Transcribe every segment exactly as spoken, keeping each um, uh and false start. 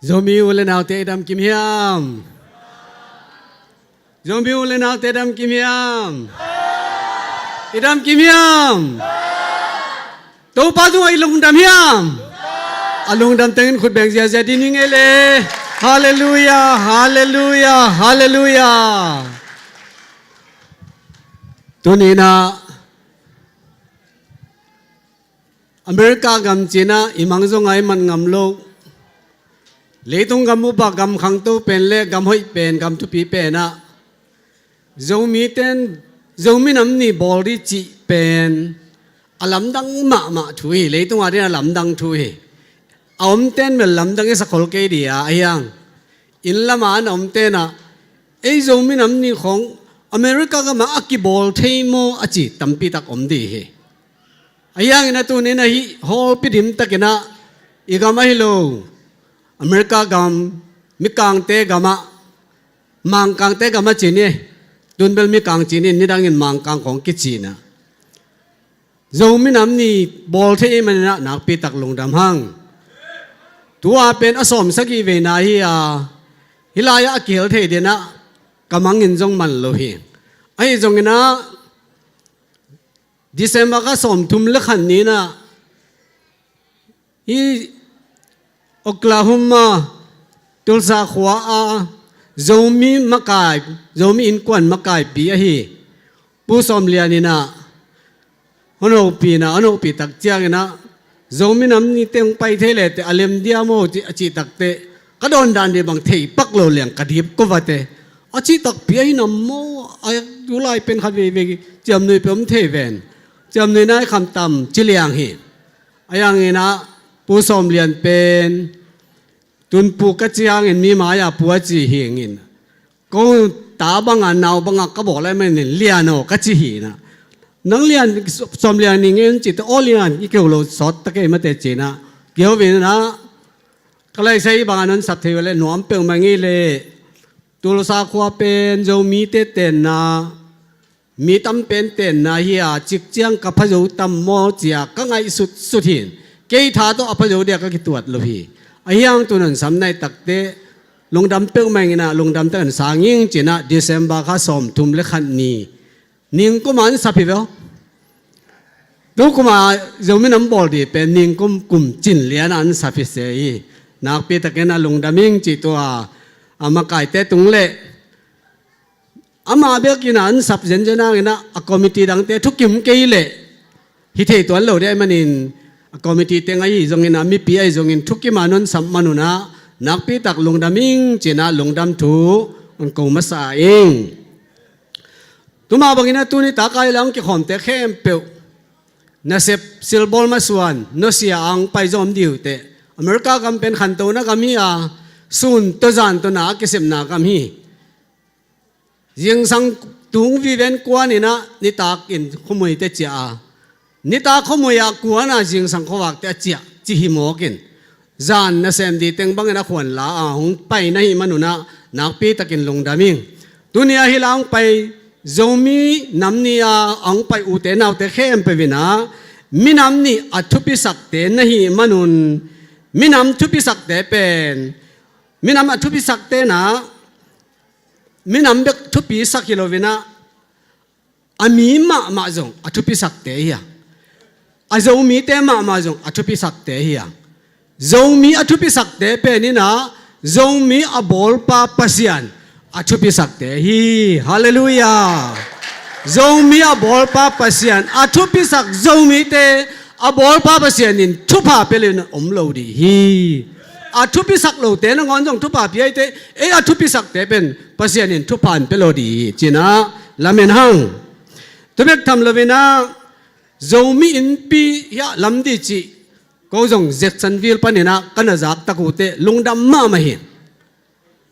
Zomi u le naute i dam kim hiam? Zomi u le naute i dam kim hiam? I dam kim hiam? Topa tungah i lungdam hiam? A lungdam tengin khut beng ziazia ding hi ngei le. Halleluia, halleluia, halleluia. Tuninah America gam cinah i mang zongah i man ngam lo. Leitung gam upah gam khangto pen le gam hoih pen, gam thupi penah Zomi ten, Zomi nam ni bawl dih cih pen a lamdang mahmah thu hi. Leitungah din a lamdang thu hi. A om ten bel lamdang i sakhol kei dih a, ahiang inn lamah an a om tenah ei Zomi nam ni khong America gamah a kibawl thei maw a ci tampitak om dih hi. Ahiangin a tunin ahi hawlpi dimtakinah i gam ahi lo, America gam, mikangte gamah, mangkangte gamah cin hi. Tunbel mikang cinin nidangin mangkang khong kicinah Zomi nam ni bawl thei i maninah nakpitak lungdam hang. Tua pen a sawm sagih veina hi a, hih lai-ah a kihel thei dinah ka mangin zong man lo hi. Ahi zonginah December kha sawmthum le khat ninah hih Oklahoma Tulsa khua-a Zomi makai, Zomi innkuan makaipi ahi Pu Sawm Lian inah hon hopih inah, hon hopih tak cianginah Zomi nam nite hong pai thei leh teh a lem dia maw a cih takteh ka dawndan dih bang thei pak lo liang ka dip ko vateh a cih takpi ahi nam maw, a tu lai pen khat veivei ciamnui pe om thei ven, ciamnui nai khamtam ci liang hi. Ahianginah Pu Sawm Lian pen tunpu ka ci hangin mi mai-ah pu a ci hingin ko ta banga nau banga ka bawl lai manin Lian aw ka ci hinah nang Lian, Sawm Lian ning en cite aw Lian i keu lo sawt ta kei mate cinah keu vinah ka laisai banga non sap thei uh le nuam peuhmah ngei le Tulsa khua pen Zomite tenna mi tam pen tenna hi a, cikciang ka phazo tam maw cia ka ngaihsutsut hin kei tha tawh a phazo dia ka kituat lo hi. Ahiang tun honsam nai takte lungdam peuhmah inginah lungdam tak an sang ing cinah December kha sawmthum le khat ni ningkuma an sap hi veh. Tukuma Zomi nam bawl dih pen ningkum kum cin lianah an sap hi se hi. Nakpi takin a lungdam ing cih tua a makaite tung leh amah biakinn ah an sap zenzen hanginah a committee dangte thukim kei leh hi thei tuan lo dih ahih manin a committee teng ahi zongin a mipi ahi zongin thukim a non sap manunah nakpitak lungdam ing cinah lungdam thu hong ko masa ing. Tuma banginah tuni taka i la hong kikhawmte khempeuh nasep silbawl masuan nusia a hong pai zong om dih uh teh. America gam pen khantona gam hi a, sun tawh zan tawh na a kisepna gam hi. Zingsang tung viven kuaninah nitakin khumuite ciah a, nitak khumui ah kuanah zingsang khuavakte a ciah ci hi mawkin zan nasem dih teng bangin a khuanla a hong pai na hih manunah nakpi takin lungdam ing. Tuni a hih la hong pai Zomi nam ni a hong pai ute naute khempeuh inah minam nih a thupisakte na hih manun minam thupisakte pen minam a thupisakte na minam bek thupisak hi loinah a mi mahmah zong a thupisakte hi a, a Zomite mahmah zong a thupisakte hi a, Zomi a thupisakte peninah Zomi a bawlpa Pasian a thupisakte hi. Halleluia. Zomi a bawlpa Pasian a thupisak Zomite a bawlpa Pasian in thupha pia lo in om lo dih hi. A thupisak lote nangawn zong thupha pia hi teh, ei a thupisakte pen Pasian in thupha in pia lo dih hi cinah lamen hang. Tua bek tham loinah Zomi innpi hiah lam dih cih ko zong Jacksonville paninah ka na zak tak uh teh lungdam mahmah hi.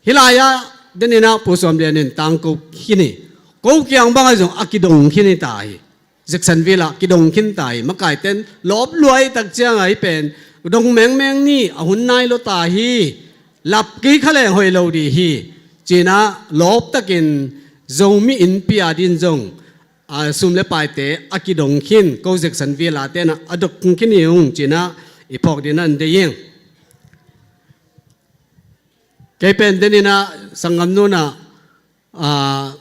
Hih lai-ah deninah Pu Sawm Lian in tangko khin hi. Ko kiang bangah zong a kidong khin hi ta hi. Jacksonville ah kidong khin ta hi. Makaiten lawp luai tak ciangah hih pen dong mengmeng ni a hun nai lo ta hi. Lap kei kha leng hoih lo dih hi. Cinah lawptakin Zomi innpi a din zong a sum le paite a kidong khin ko Jacksonville a tenah a dok khin hi ung cinah i phawk dinah an deih ing. Kei pen deninah sanggam nunah, ah,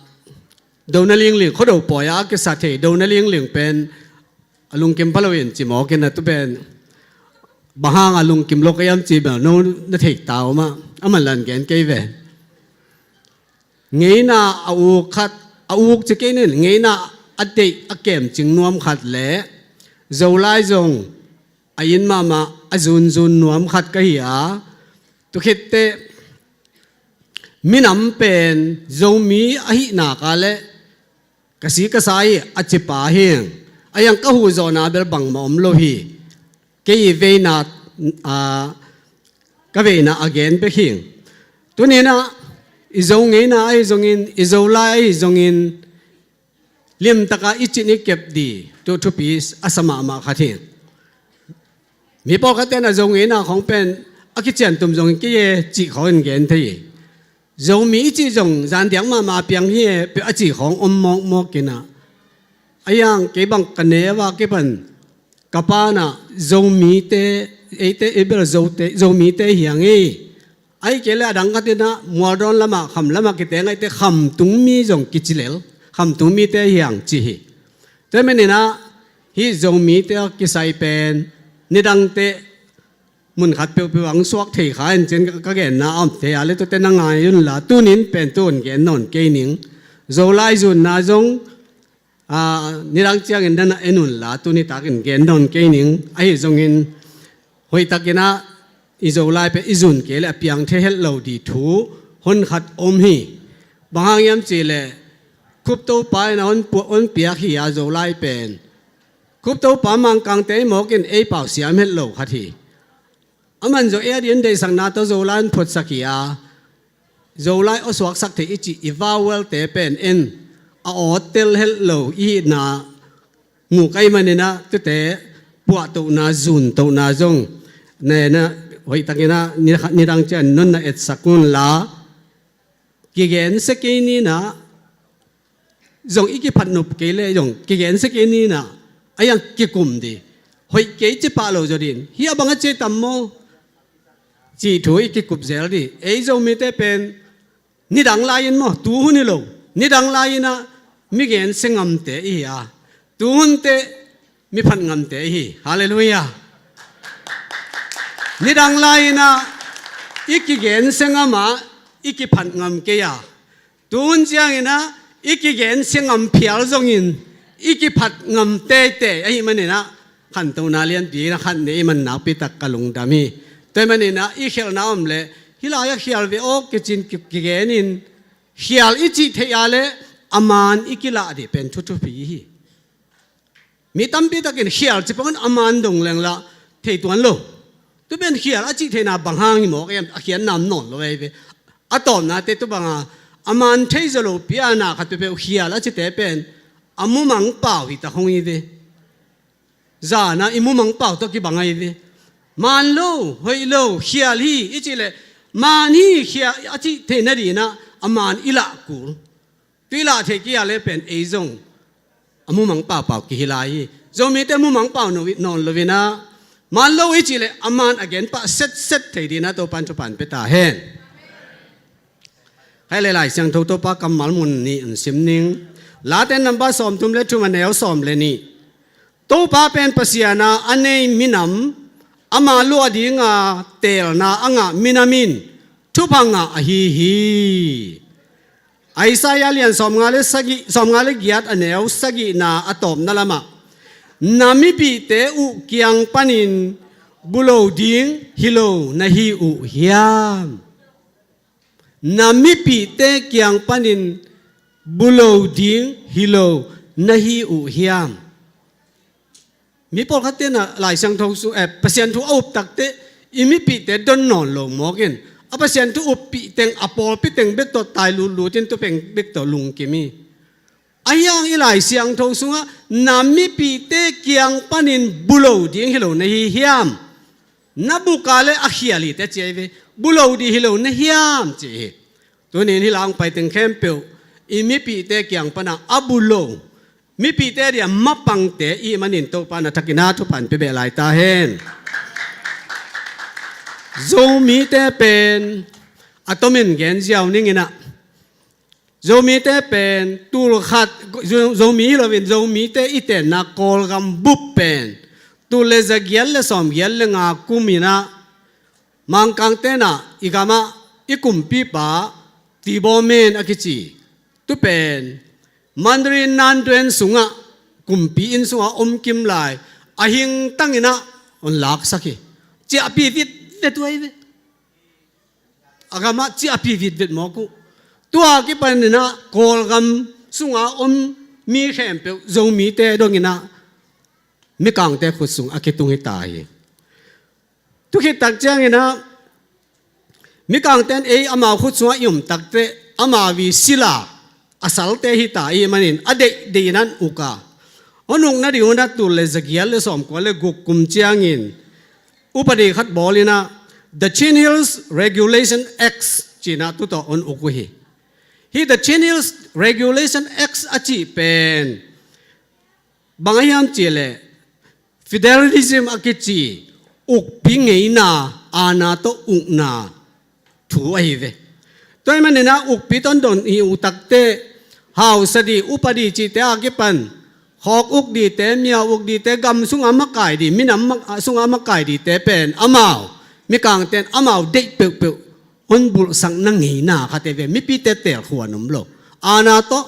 dona lingling, khuado pawi-ah a kisa thei dona lingling pen a lungkim pha lo in ci mawkin a tu pen bang hang a lungkim lo ka hiam ci bel no na thei ta om ah, a manlan gen kei ve. Ngeina a uk khat, a uk ci kei nin, ngeina a deih a kemcing nuam khat le Zolai zong a in mahmah a zunzun nuam khat ka hi a, tukhitte minam pen Zomi ahih nak a le ka si ka sa hi a cipa hi. A hiang ka huh zawhna bel bangmah om lo hi. Kei i veina, a, ka veina a gen bek hi. Tuninah i Zo ngeina ahi zongin, i Zolai ahi zongin, limtaka i cin i kep di tu thupi a sa mahmah khat hi. Mi pawlkhatte na Zo ngeina khong pen a kician tum zongin kei e cih khawngin gen thei hi. Zomi i cih zong zandiak mahmah a piang hi e, peuh a cih khawng om mawkmawk inah. A hiang kei bang ka neu a kipan ka panah Zomite, eite i bel Zote, Zomite hiang ei. Ahi kei le a dang khatinah mualdawn lamah kham lamah kiteng ahite khamtung mi zong kici lel, khamtung mite hiang ci hi. Tua maninah hih Zomite a kisai pen nidangte mun khat peuhpeuh ang suak thei kha in cin ka genna a om thei a le tuate na ngai unla tunin pen tu un gen nawn kei ning. Zolai zunna zong, a, nidang ciangin na na en unla tuni takin gen nawn kei ning. Ahi zongin hoihtakinah i Zolai pen i zun kei le a piang thei het lo di thu hun khat om hi. Bang hang hiam cihleh Khuptopa in a hon pua-, hon piak hi a Zolai pen. Khuptopa Mangkangte i mawkin ei pau siam het lo khat hi. A man zong ei a din deihsakna tawh Zolai in phutsak hi a, Zolai aw suaksak thei i cih i vowel-te pen en a aw tel het lo i hihna nguk ahi maninah tute puahtohna zuntohna zong na, na hoihtakinah ni, nidang cian non na etsak unla kigensia kei ninah zong i kiphat nop kei le zong kigensia kei ninah a hiang kikum di. Hoih kei ci pah lo zaw din hi a bang a ci tam maw? Cih thu i kikup zel di. Ei Zomite pen nidang lai-in maw, tuhun hi lo, nidang lai-inah mi gensia ngamte i hi a, tuhunte mi phat ngamte i hi. Halleluiah. Nidang lai-inah i kigensia ngamah i kiphat ngam kei a, tuhun cianginah i kigensia ngam phial zongin i kiphat ngam teitei ahi maninah khantohna lianpi na khat nei i man nakpitak ka lungdam hi. Tua hi maninah i khialhna om leh hih lai-ah khial ve aw kicin ki-, kigenin khial i cih theih a le a man i kilah dih pen thuthupi hi. Mi tampitakin khial ci pongin a man dong lenglah thei tuan lo. Tu pen khial a cih theihna bang hang hi mawk em, a khiatna om nawn lo ei ve. A tawpnate tu banga a man thei zaw lopi a na khat peuhpeuh khial a cite pen a mumang pau hi tak hong hi ve. Zana i mumang pau tawh kibang ahi ve. Man lo, hoih lo, khial hi i cih leh man hi khial a cih theih nadinah a man i lah kul. Tu i lah theih kei a le pen ei zong a mumang paupau kihi lai hi. Zomite mumang pau nawn loinah man lo i cih leh a man a gen pah setset thei dinah Topan thupan pia ta hen. Khai le Lai Siangtho Topa kammal mun nih in sim ning. Late namba sawmthum le thum a neu sawm le nih. Topa pen Pasian a a nei minam, ama luah dinga teelna a ngah minam in thupha ngah ahi hi. Isaiah lian sawmnga le sagih, sawmnga le giat a neu sagihna a tawpna lamah na mipihte uh kiang panin bulo ding hi lo na hi uh hiam? Na mipihte kiang panin bulo ding hi lo na hi uh hiam? Mi pawlkhatte na Lai Siangtho sung, eh, Pasian thu a up takteh i mipihte don nawn lo mawkin a Pasian thu uppih teng a pawlpi teng bek tawh tai lutlutin tupeng bek tawh lungkim hi. Ahi hang i Lai Siangtho sungah na mipihte kiang panin bulo ding hi lo na hi hiam? Na buka le a khial hi te ci ahi ve. Bulo dih hi lo na hiam ci hi. Tunin hi lang pai teng khempeuh i mipihte kiang pana a bulo mipihte dia mapangte i manin Topa na thakin a thupan pia beh lai ta hen. Zomite pen A tomin gen ziau ning inah, Zomite pen tul khat, Zo- Zomi hi loin Zomite i tenna Kawlgam bup pen tul le za giat le sawm giat le nga kum inah Mangkang tenah i gamah i kumpipa Tibaw Men a kici tu pen Mandarin Nanduen sungah kumpi inn sungah om kim lai a hingtang inah hong laksak hi. Ciahpi vitvet uh ahi ve. A gamah ciahpi vitvet mawk uh. Tua kipan inah Kawlgam sunga om mi khempeuh Zomite dong inah Mikangte khut sung a kitung hi ta hi. Tu khit tak ciang inah Mikangte in ei amau khut sungah i om takteh amau i sila a salte hi ta i manin a deih deih inah uk a, hong ukna ding un a tul le za giat le sawm kua le guk kum ciangin upadi khat bawl inah The Chin Hills Regulation Acts ci inah tu tawh hong uk uh hi. Hih The Chin Hills Regulation Acts a cih pen bang a hiam cih leh federalism a kici ukpi ngeina, aana tawh ukna thu ahi ve. Tua ahih manin ah ukpi tawh hong don i uh takteh hausa dih, upa dih cihte a kipan khawk uk dihte, miau uk dihte, gam sunga makai dih, minam mak- sunga makai dihte pen amau Mikangte in amau deih peuhpeuh hong bulhsakna ngeina khat ahi ve. Mipite telkhuan om lo, aana tawh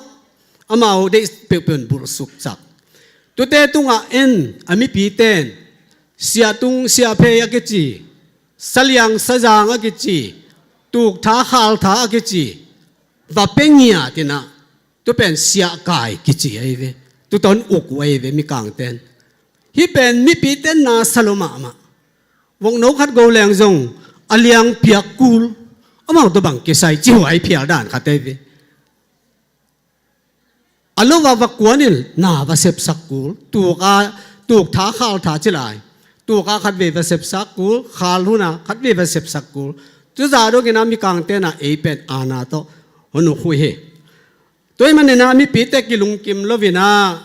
amau deih peuhpeuh hong bulhsuksak. Tute tungah en a mipite in siahtung siahphei a kici, saliang sazang a kici, tuktha khaltha a kici va pia ngiat inah tu pen siahkai kici ahi ve. Tu tawh hong uk uh ahi ve Mikangte in. Hih pen mipite in na sa lo mahmah. Vokno khat go leng zong a liang piak kul, amau tawh bang kisai ci huai phial dan khat ahi ve. A lo va va kuan in na va sepsak kul, tuk a, tuktha khaltha ci lai, tuk a khatvei va sepsak kul, khal hun a khatvei va sepsak kul. Tuzah dong inah Mikangte in ah ei pen aana tawh hong uk uh hi. Tua ahih manin ah mipite kilungkim lo inah,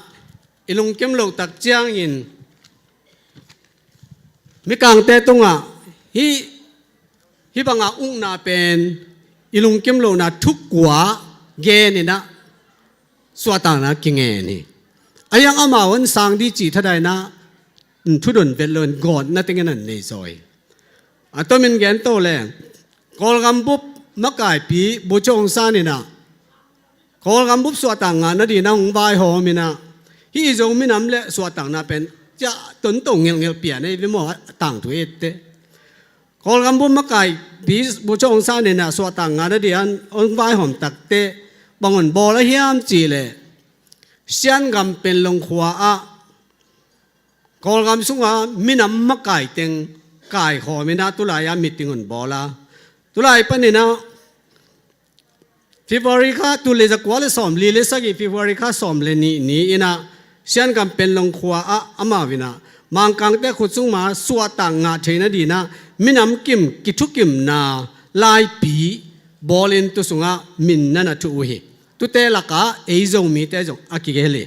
i lungkim loh tak ciangin Mikangte tungah hih, hih banga ukna pen i lungkim lohna thu kua gen inah suahtakna kingen hi. A hiang amau hong sang dih cih thadaina thudon vet lo in gawtna tengin hong nei zaw hi. A tomin gen to leng Kawlgam bup makaipi Bogyoke Aung San inah Kawlgam bup suahtak ngah nadingin ah hong vaihawm inah hih i Zo minam le suahtakna pen ciah tonto ngelhngelh pian ahi ve maw, a tangthu etteh. Kawlgam bup makaipi Bogyoke Aung San inah suahtak ngah nadingin ah hong vaihawm takteh bang hong bawl a hiam cih leh Shan gam Panglong khua ah Kawlgam sunga minam makai teng kaikhawm inah tulai-a meeting hong bawl a, tulai panin ah February kha tul le za kua le sawmli le sagih February kha sawm le nih ni inah Shan gam Panglong khua ah amau inah Mangkangte khut sung ma suahtak ngah theih nadingin ah minam kim kithukimna laipi bawlin tu sungah min na na thuh uh hi. Tute lakah ei Zomite zong a kigel hi.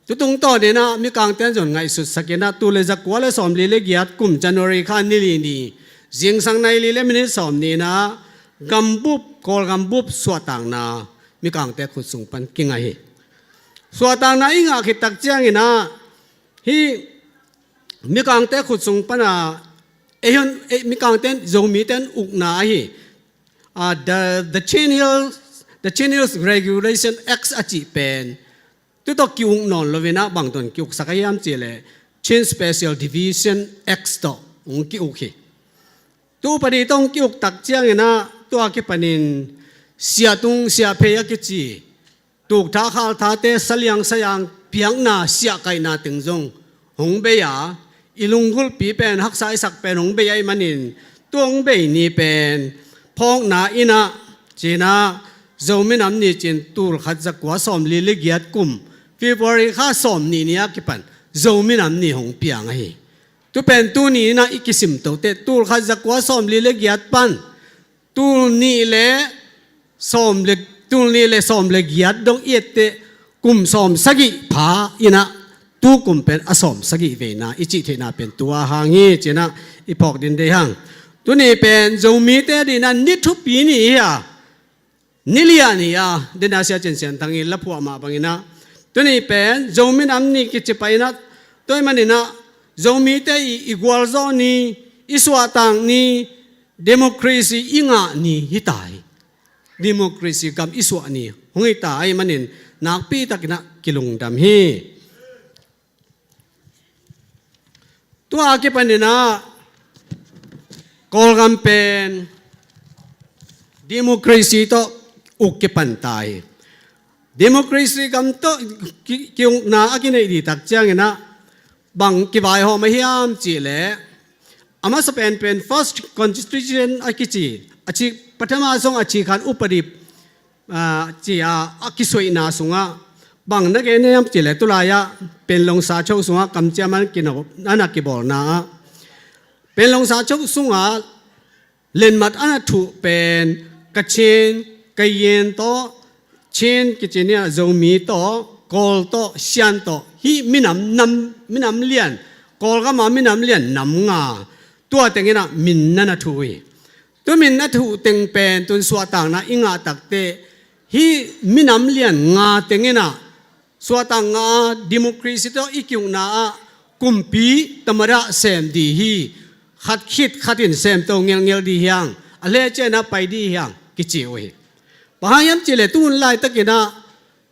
Tu tungtawn inah Mikangte in zong ngaihsutsak inah tul le za kua le sawmli le giat kum January kha ni li ni, zingsang nai li le minit sawm ni inah gambup, Kawlgam bup suahtakna Mikangte khut sung pan kingah hi. Suahtakna i ngah khit tak ciang inah hih Mikangte khut sung pan a ei hon, ei, Mikangte in, Zomite in ukna ahi, ah, the, the Chin Hills, the Chin Hills Regulation Acts a cih pen tu tawh ki-uk nawn lo inah bang tawh hong ki-uksak a hiam cih leh Chin Special Division Acts tawh hong ki-uk hi. Tu upadi tawh hong ki-uk tak ciang inah tua kipanin siahtung siahphei a kici, tuktha khalthate saliang sazang piakna siahkaihna teng zong hong bei a, i lunggulhpi pen haksa i sak pen hong bei ahih manin tu hong bei ni pen phawkna inah ci inah Zo minam ni ci-in tul khat za kua sawmli le giat kum February kha sawm nih ni a kipan Zo minam ni hong piang ahi. Tu pen tuni inah i kisim tohteh tul khat za kua sawmli le giat pan tul nih le sawm le, tul nih le sawm le giat dong i etteh kum sawm sagih pha inah tu kum pen a sawm sagih veina i cih theihna pen tua hang hi ci inah i phawk ding deih hang. Tuni pen Zomite adingin ah ni thupi ni hi a, ni lian hi a, dena Sia Cin Sian Thang in la phuah mah bangin ah, tuni pen Zomi Nam Ni kici pah in ah, tua ahih manin ah Zomite i, i gualzawh ni, i suahtak ni, democracy i ngah ni hi ta hi. Democracy gam i suah ni hong hi ta ahih manin nakpi takin ah kilungdam hi. Tua a kipanin ah Kawlgam pen democracy tawh uk kipan ta hi. Democracy gam tawh ki, kiukna a kineih ding tak ciangin ah bang kivaihawm ahi hiam cih leh, a masa penpen first constitution a kici, a ci, pathama sung a ci khan upadi, ah, ci a, a kisuihna sungah bang na gen hiam cih leh, tulai-ah Panglong Sacho sungah kamciam an kino, an a kibawlna ah Panglong Sacho sungah lenmat an a thuh pen Kachin, Kayin tawh, Chin kici ni a, Zomi tawh, Kawl tawh, Sian tawh, hih minam nam, minam lian, Kawlgam a minam lian nam nga, tua tengin ah min na na thuh hi. Tu min na thuh teng pen tun suahtakna i ngah takteh, hih minam lian nga tengin ah suahtak nga, democracy tawh i kiukna ah kumpi tamada sem ding hi. Khat khit khat in sem to ngelngel ding hi hang, a lecin ah pai ding hi hang kici uh hi. Bang hang hiam cih leh tu hun laitakin ah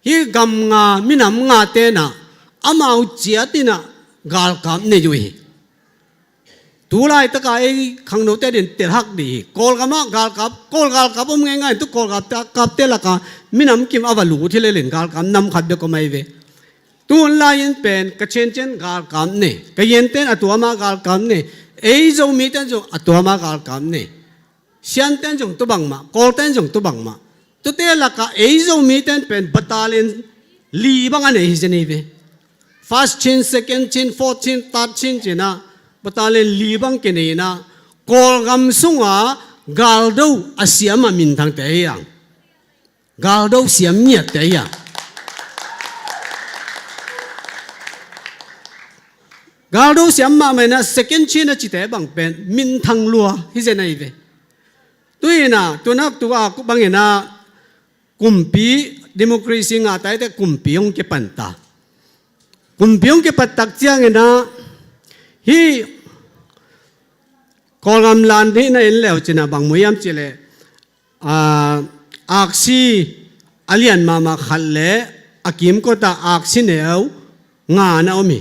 hih gam nga, minam nga ten ah amau ciatin ah galkap nei uh hi. Tu laitaka ei khangnote adingin telhak ding hi. Kawlgam ah galkap, Kawl galkap om ngeingai in, tu Kawl galkapte lakah minam kim a va lut hi lel in galkap nam khat bek om ahi ve. Tu hun lai-in pen Kachin ten galkap nei, Kayinte in a tuam a galkap nei, ei Zomite in zong a tuam a galkap nei. Siante in zong tu bangmah, Kawlte in zong tu bangmah. Tute lakah ei Zomite in pen battalion li bang a nei hi zen hi ve. First Chin, Second Chin, Fourth Chin, Third Chin ci-in ah battalion li bang kinei in ah Kawlgam sungah galdo a siam a minthangte hi hang. Galdo siam ngiatte hi hang. Galdo siam mahmah in ah Second Chin a cite bang pen minthang lua hi zen ahi ve. Tu-in ah, tu nak tu a bangin ah kumpi, democracy ngah ta hi teh kumpi hong kipan ta. Kumpi hong kipan tak ciangin ah hih Kawlgam lan hih na en leu cin ah bang mu hiam cih leh, ah, aksi a lian mahmah khat leh a kimkot ah aksi neu nga na om hi.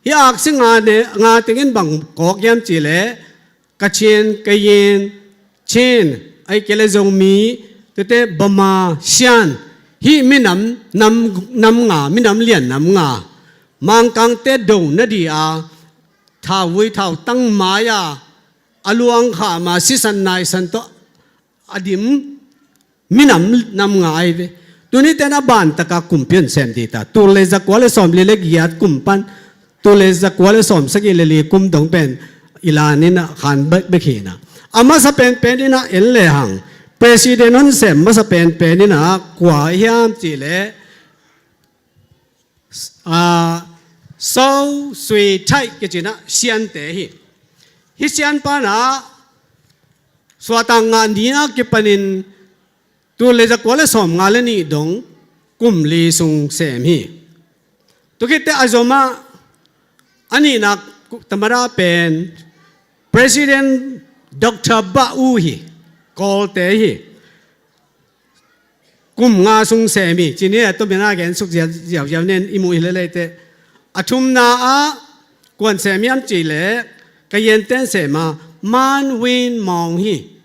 Hih aksi nga ne, nga tengin bang kawk hiam cih leh, Kachin, Kayin, Chin, ahih kei leh Zomi, tete Bama, Sian, hih minam, nam, nam nga, minam lian nam nga. Mangkangte do nading a, thauvui thautang mai a, a luang kham a, sisan naisan tawh a dim minam nam nga ahi ve. Tuni ten a ban taka kumpi hong sem ding ta. Tul le zakua le sawmli le giat kum pan tul le zakua le sawmsagih le li kum dong pen i lan in ah khan bek bek hi in ah. A masa penpen in ah en lehang, president hong sem masa penpen in ah kua hiam cih leh, ah, Sau Sui Thaih kici in ah Siante hi. Hih Sian pa in ah suahtak ngah ni a kipanin tul le zakua le sawmnga le nih dong kum li sung sem hi. Tua khit teh a zom ah a nihna tamada pen President Doctor Bah U hi, Kawlte hi. Kum nga sung sem hi, ci ni a, tua min a gen suk ziau, ziauziau nen i muh hi lel ei teh. A thumna ah kuan sem hiam cih leh, Kayinte in sem a, Man Win Maung hi.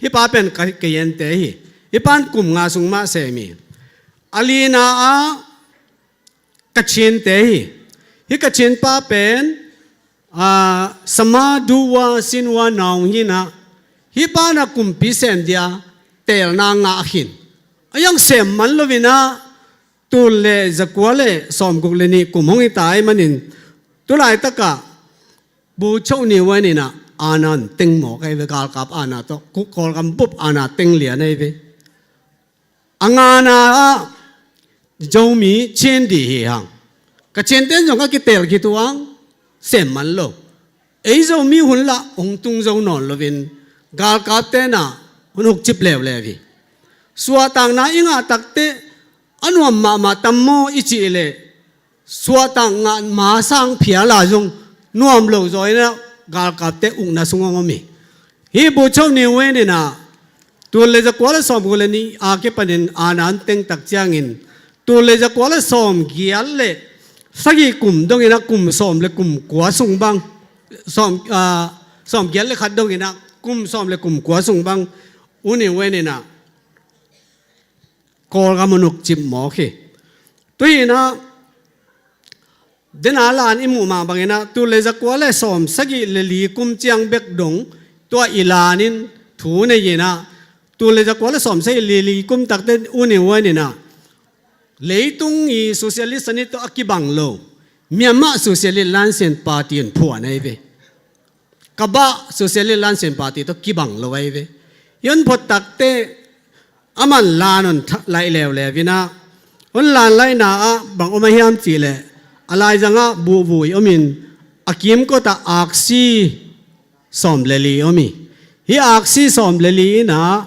Hih pa pen Ka-, Kayinte hi. Hih pa in kum nga sung mah sem hi. A lina ah Kachinte hi. Hih Kachin pa pen, ah, Sama Duwa Sinwa Naung hi in ah, hih pa in ah kumpi sem ding a teelna ngah khin. A yang sem man lo in ah, tul le zakua le sawmguk le nih kum hong hi ta ahih manin, tu laitak ah Bogyoke New Won in ah aana teng mawk ahi ve, galkap aana tawh, Kawlgam bup aana teng lian ahi ve. A ngana ah Zomi Chin ding hi hang. Kachinte in zong a kiteel khit uh hang, sem man lo. ei Zomi hun lah hong tung zo nawn loin galkapte na hong ukcip leuleu hi. Suahtakna i ngah takteh a nuam mahmah tam maw i cih leh suahtak ngah ma sang phial a zong nuam lo zaw in ah galkapte ukna sung hong om hi. Hih Bogyoke Ne Win in ah tul le zakua le sawmguk le nih a kipanin aana hong teng tak ciangin tul le zakua le sawmgiat le sagih kum dongin ah kum sawm le kum kua sung bang, sawm, ah, sawmgiat le khat dongin ah kum sawm le kum kua sung bang U Ne Win in ah Kawlgam hong ukcip mawk hi. Tua hi in ah, den a lan i muh mah bangin ah tul le zakua le sawmsagih le li kum ciang bek dong tua i lan in thu nei in ah, tul le zakua le sawmsagih le li kum takteh U Ne Win in ah leitung i socialist sani tawh a kibang lo Myanmar Socialist Lansen Party hong phuan ahi ve. Kaba Socialist Lansen Party tawh kibang lo ahi ve. Hih hong phot takteh aman lan hong laih leuleu in ah, hong lan laihna ah bang om a hiam cih leh a laizang ah buhvui om in a kimkot ah aksi sawm le li om hi. Hih aksi sawm le li in ah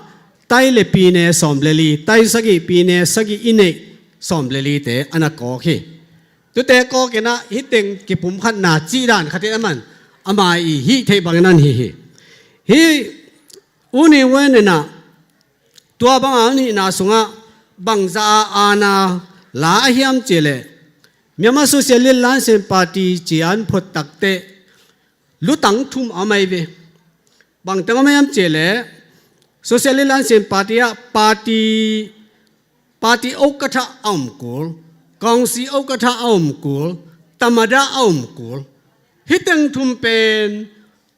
tai le pyine sawm le li, tai sagih pyine sagih i neih sawm le lite a na kawk hi. Tuate kawk in ah hih teng kipumkhatna cih dan khat in aman ama i hih theih bangin hong hi hi. Hih U Ne Win in ah tua banga hong hihna sungah bangzah a aana la a hiam cih leh Myanmar Socialist Lansen Party ci-a hong phot takteh lutang thum a om ahi ve. Bang teng a om hiam cih leh Socialist Lansen Party ah party, party ukatha a om kul, kawngsi ukatha a om kul, tamada a om kul. Hih teng thum pen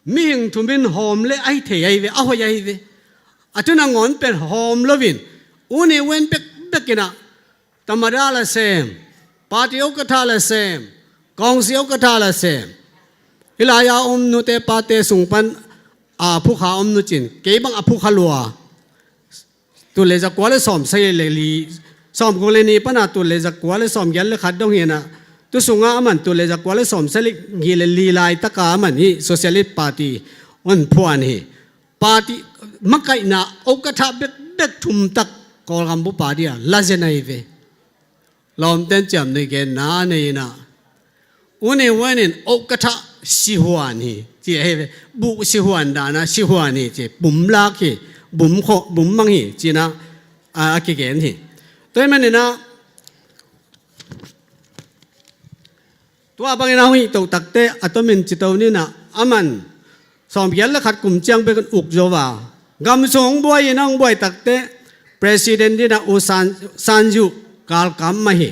mihing thum in hawm leh a hi thei ahi ve, a hoih ahi ve. A thu nangawn pen hawm loin U Ne Win bekbek in ah tamada la sem, party ukatha la sem, kawngsi ukatha la sem. Hih lai-a om nute pate sung pan a phukha om nu cin kei bang a phukha lua. Tul le zakua le sawmsagih le li, sawmguk le nih pan a tul le zakua le sawmgiat le khat dong hi in ah, tu sungah aman tul le zakua le sawmsagih le li laitaka aman hih Socialist Party hong phuan hi. Party makaihna ukatha bekbek thum tak Kawlgam bup a dia la zen ahi ve. Lawmten ciamnuih genna a nei in ah U Ne Win in ukatha sihuan hi ci ahi ve. Buh sihuan dan a sihuan hi ci, bum lak hi, bum khawh, bum mang hi ci in ah a, a kigen hi. Tua ahih manin ah tua bangin a hong hih to takteh a tomin ci to ni in ah aman sawmgiat le khat kum ciang bek hong uk zo a, gam sung hong buai in ah hong buai takteh president in ah U San, San Yuk galkap mah hi.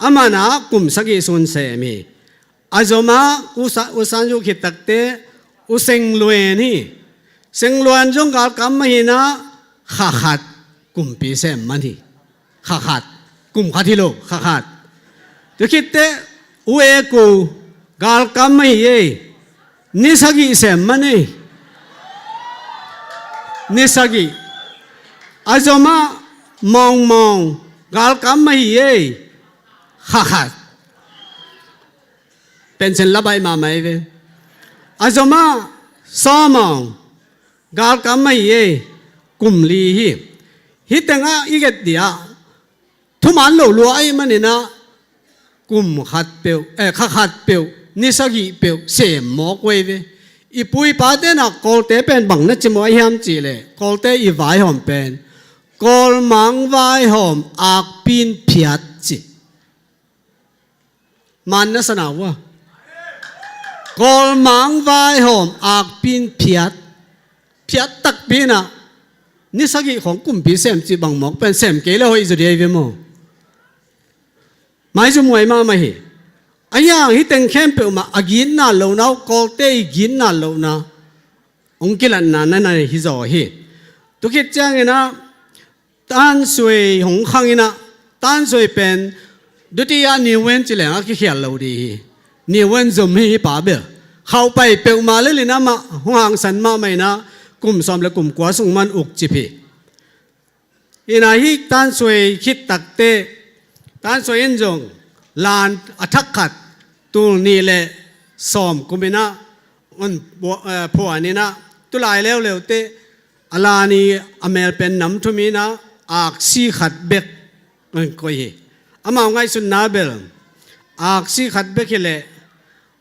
Aman ah kum sagih sung sem hi. A zom ah U Sa, U San Yuk khit takteh U Seng Luen hi. Seng Luen zong galkap mah hi in ah kha khat kumpi sem man hi. Kha khat. Kum khat hi lo, kha khat. Tua khitteh U E Ku galkap mah hi ei. Ni sagih sem man ei. Ni sagih. A zom ah Maung Maung galkap mah hi ei. Kha khat. Pension la baih mahmah ei ve. A zom ah Saw Maung galkap mah hi ei. Kum li hi. Hih tengah i get dia thuman lo lua ahih manin ah kum khat peuh, eh, kha khat peuh, ni sagih peuh sem mawk uh ei ve. I pu i pate in ah Kawlte pen bang na ci mawk a hiam cih leh Kawlte i vaihawm pen Kawlmang vaihawm akpi in phiat ci. Man na sa na uh a. Kawlmang vaihawm akpi in phiat. Phiat takpi in ah ni sagih khawng kumpi sem cih bang mawk pen sem kei le hoih zaw ding ahi ve maw. Maizum huai mahmah hi. Ahi hang hih teng khempeuh mah a gitna lohna uh, Kawlte i gitna lohna hong kilatna na na hi zaw hi. Tua khit ciangin ah Tan Shwe hong khang in ah, Tan Shwe pen Dutiya Ne Win ci leng a kikhial lo ding hi. Ne Win zom hi, hih pa bel khauh pai peuhmah lel in amah hong hangsan mahmah in ah kum sawm le kum kua sung mah hong ukcip hi. Hi in ah hih Tan Shwe khit takteh Tan Shwe in zong lan a thak khat tul nih le sawm kum in ah hong phuan in ah, tulai leuleu teh a lan i a mel pen nam thum in ah aksi khat bek hong koih hi. Amau ngaihsutna bel aksi khat bek hi leh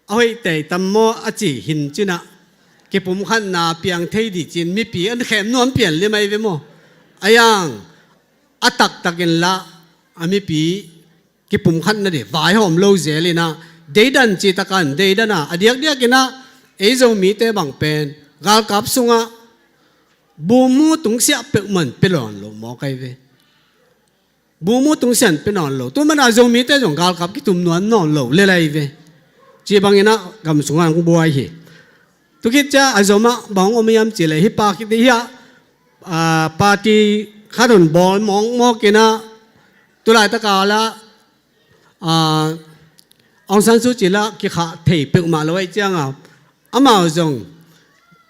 a hoih tei tam maw a ci hi in ah, kipumkhatna piang thei ding ci-in mipi hong khem nuam pian lim ahi ve maw. A yang a taktak in lah a mipi kipumkhat nading vaihawm lo zel in ah, deidan cih takin deidan a, a diakdiak in ah ei Zomite bang pen galkap sungah bumu tungsiah peuhmah pia nawn lo mawk ahi ve. Bumu tungsiah pia nawn lo. Tua manin Zomite zong galkap kitum nuam nawn lo lel ahi ve. Cih bangin ah gam sungah hong buai hi. Tua khit ciang a zom ah bang hong om hiam cih leh, hih pa khit hi ah, ah, party khat hong bawl mawkmawk in ah, tulaitak a lah, ah, Aung San Suu Kyi lah kikhah thei peuhmah lo ahih ciangin ah, amau zong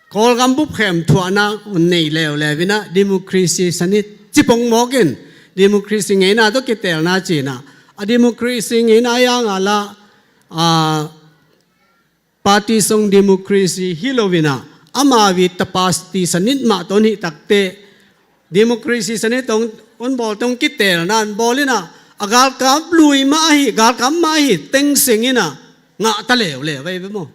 Kawlgam bup khempeuh thuahna hong nei leuleu in ah, democracy sanit ci pong mawk in, democracy ngeina tawh kiteelna ci-in ah, a democracy ngeina a yang a lah, ah, party song democracy hi lo in ah, amau i tapa ti sanit mah tawh hong hih tak teh, democracy sanit tawh hong bawl tawh hong kiteelna hong bawl in ah, a galkap lui mah ahi, galkap mah ahi teng seng in ah, ngah ta leuleu ahi ve maw.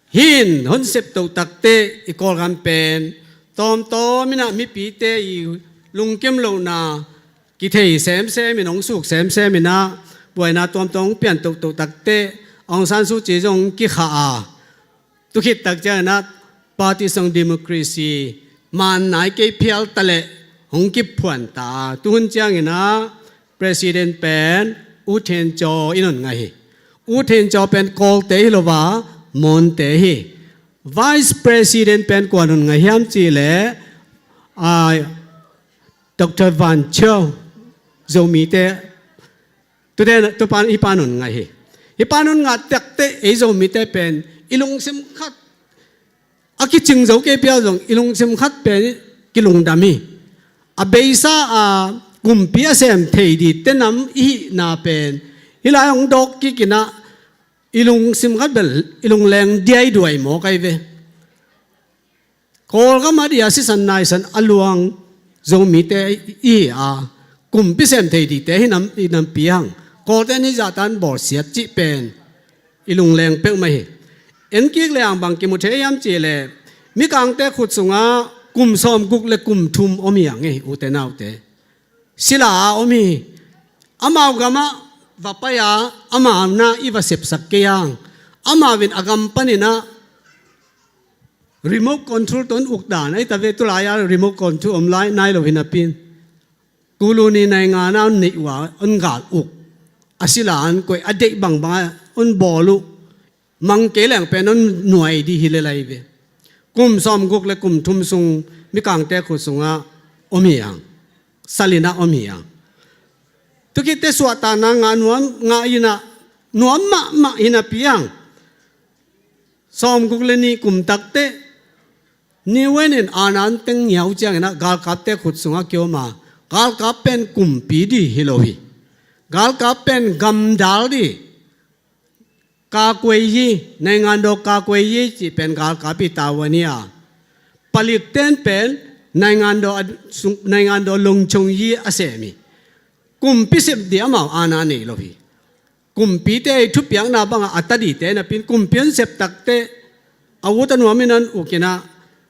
Hih hong septo tak teh i Kawlgam pen tawmtawm in ah mipite i lungkim lohna kithei semsem in, hong suk semsem in ah, buaina tuamtuam hong pian toto tak teh, Aung San Suu Kyi zong kikhah a, tua khit tak ciangin ah party song democracy man nai kei phial ta leh hong kiphuan ta. Tua hun ciangin ah president pen U Thein Kyaw in hong ngah hi. U Thein Kyaw pen Kawlte hi lo a, Monte hi. Vice president pen kua in hong ngah hiam cih leh, ah, Doctor Van Chau, Zomite, tuate, tua pan, hih pan hong ngah hi. Hih pan hong ngah tak teh ei Zomite pen i lungsim khat, a kicing zo kei phial zong i lungsim khat pen kilungdam hi. A beisa a kumpi a sem thei dingte nam i hihna pen hih lai hong dawk kik in ah, i lungsim khat bel i lungleng diaiduai mawk ahi ve. Kawlgam a dia sisan naisan a luang Zomite i hi a, kumpi sem thei dingte hi nam, i nampi hang. Kawlte in hih zah tan bawlsiat cih pen i lungleng peuhmah hi. En kik lehang bang kimu thei hiam cih leh, Mikangte khut sungah kum sawmguk le kum thum om hi hang e, ute naute. Sila a om hi. Amau gamah va pai a, amau na i va sepsak kei hang. Amau in a gam panin ah remote control tawh hong uk dan ahi ta ve. Tulai a remote control om lai nai lo hi napi-in, Kuluni naingan ah hong neih uh a, hong gal uk. A sila hong koih, a deih bangbang a hong bawl uh. Mang kei leng pen hong nuai ding hi lel ahi ve. Kum sawmguk le kum thum sung Mikangte khut sungah om hi hang. Salin ah om hi hang. Tua khit teh suahtakna ngah nuam, ngah in ah nuam mahmah hi napi hang, sawmguk le nih kum tak teh Ne Win in aana teng ngiau ciangin ah galkapte khut sungah kiom a, galkap pen kumpi ding hi lo hi. Galkap pen gamdal ding, ကာကွယ်ရေး, နိုင်ငံတော်ကာကွယ်ရေး cih pen galkap i tavuan hi a, palikten pen နိုင်ငံတော် a, sung, နိုင်ငံတော်လုံခြုံရေး a sem hi. Kumpi sep ding amau aana nei lo hi. Kumpite i thupiakna bangah a ta dingte napi-in kumpi hong sep tak teh, a ut a nuam in hong uk in ah,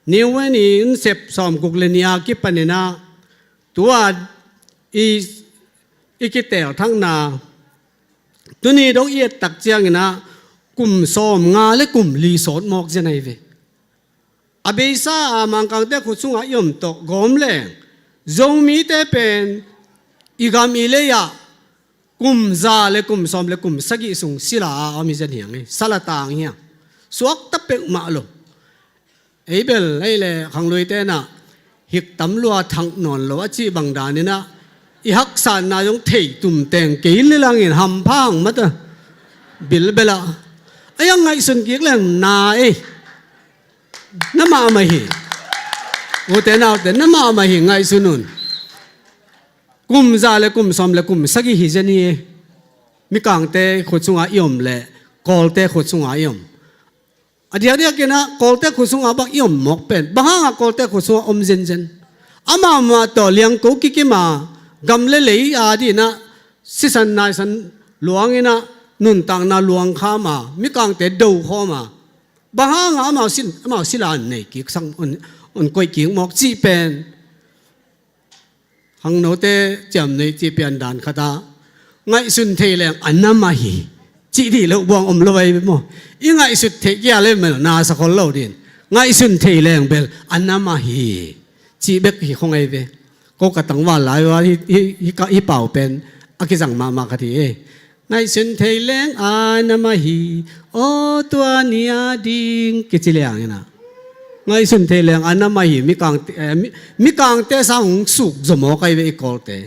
Ne Win i hong sep sawmguk le nih a kipanin ah, tua i, i kiteelthakna, tuni dong i et tak ciangin ah kum sawmnga le kum li sawt mawk zen ahi ve. A beisa a Mangkangte khut sungah i om tawh gawm leng, Zomite pen i gam i lei ah kum za le kum sawm le kum sagih sung sila a om hi zen hi hang e, sal a tang hi hang. Suakta peuhmah lo. Ei bel ei le khangluite in ah hiktam lua thang nawn lo a cih bang danin ah, i haksatna zong thei tum teng kei le langin hampha hang mata. Bilbel ah. Ei a ngaihsun kik leng na ei. Na mahmah hi. Ute naute, na mahmah hi, ngaihsun un. Kum za le kum sawm le kum sagih hi zen hi e. Mikangte khut sungah i om le Kawlte khut sungah i om. A diakdiak inah Kawlte khut sungah bang i om mawk pen, bang hangah Kawlte khut sungah om zenzen? Amau mah tawh liangko kikim a, gam le lei a dinah sisan naisan luang inah nuntakna luang kham a, mikangte do khawm a, bang hangah amau sin, amau sila an nei kik sang, un, un koih kik mawk cih pen, khangnote ciamnuih cih pian dan khatah ngaihsun thei leng a na mah hi, cih dih loh buang om lo ahi ve maw? I ngaihsut theih kia le mel na sa khol lo din, ngaihsun thei leng bel a na mah hi, cih bek hi khong ahi ve. Ko ka tangval lai uh a hi, hi, hi, ka, hi pau pen a kizang mahmah khat hi e. Ngaihsun thei leng a na mah hi, aw tua ni a ding kici liang inah, ngaihsun thei leng a na mah hi, mikangte, eh, mi, mikangte sang hong suk zaw mawk ahi ve i Kawlte.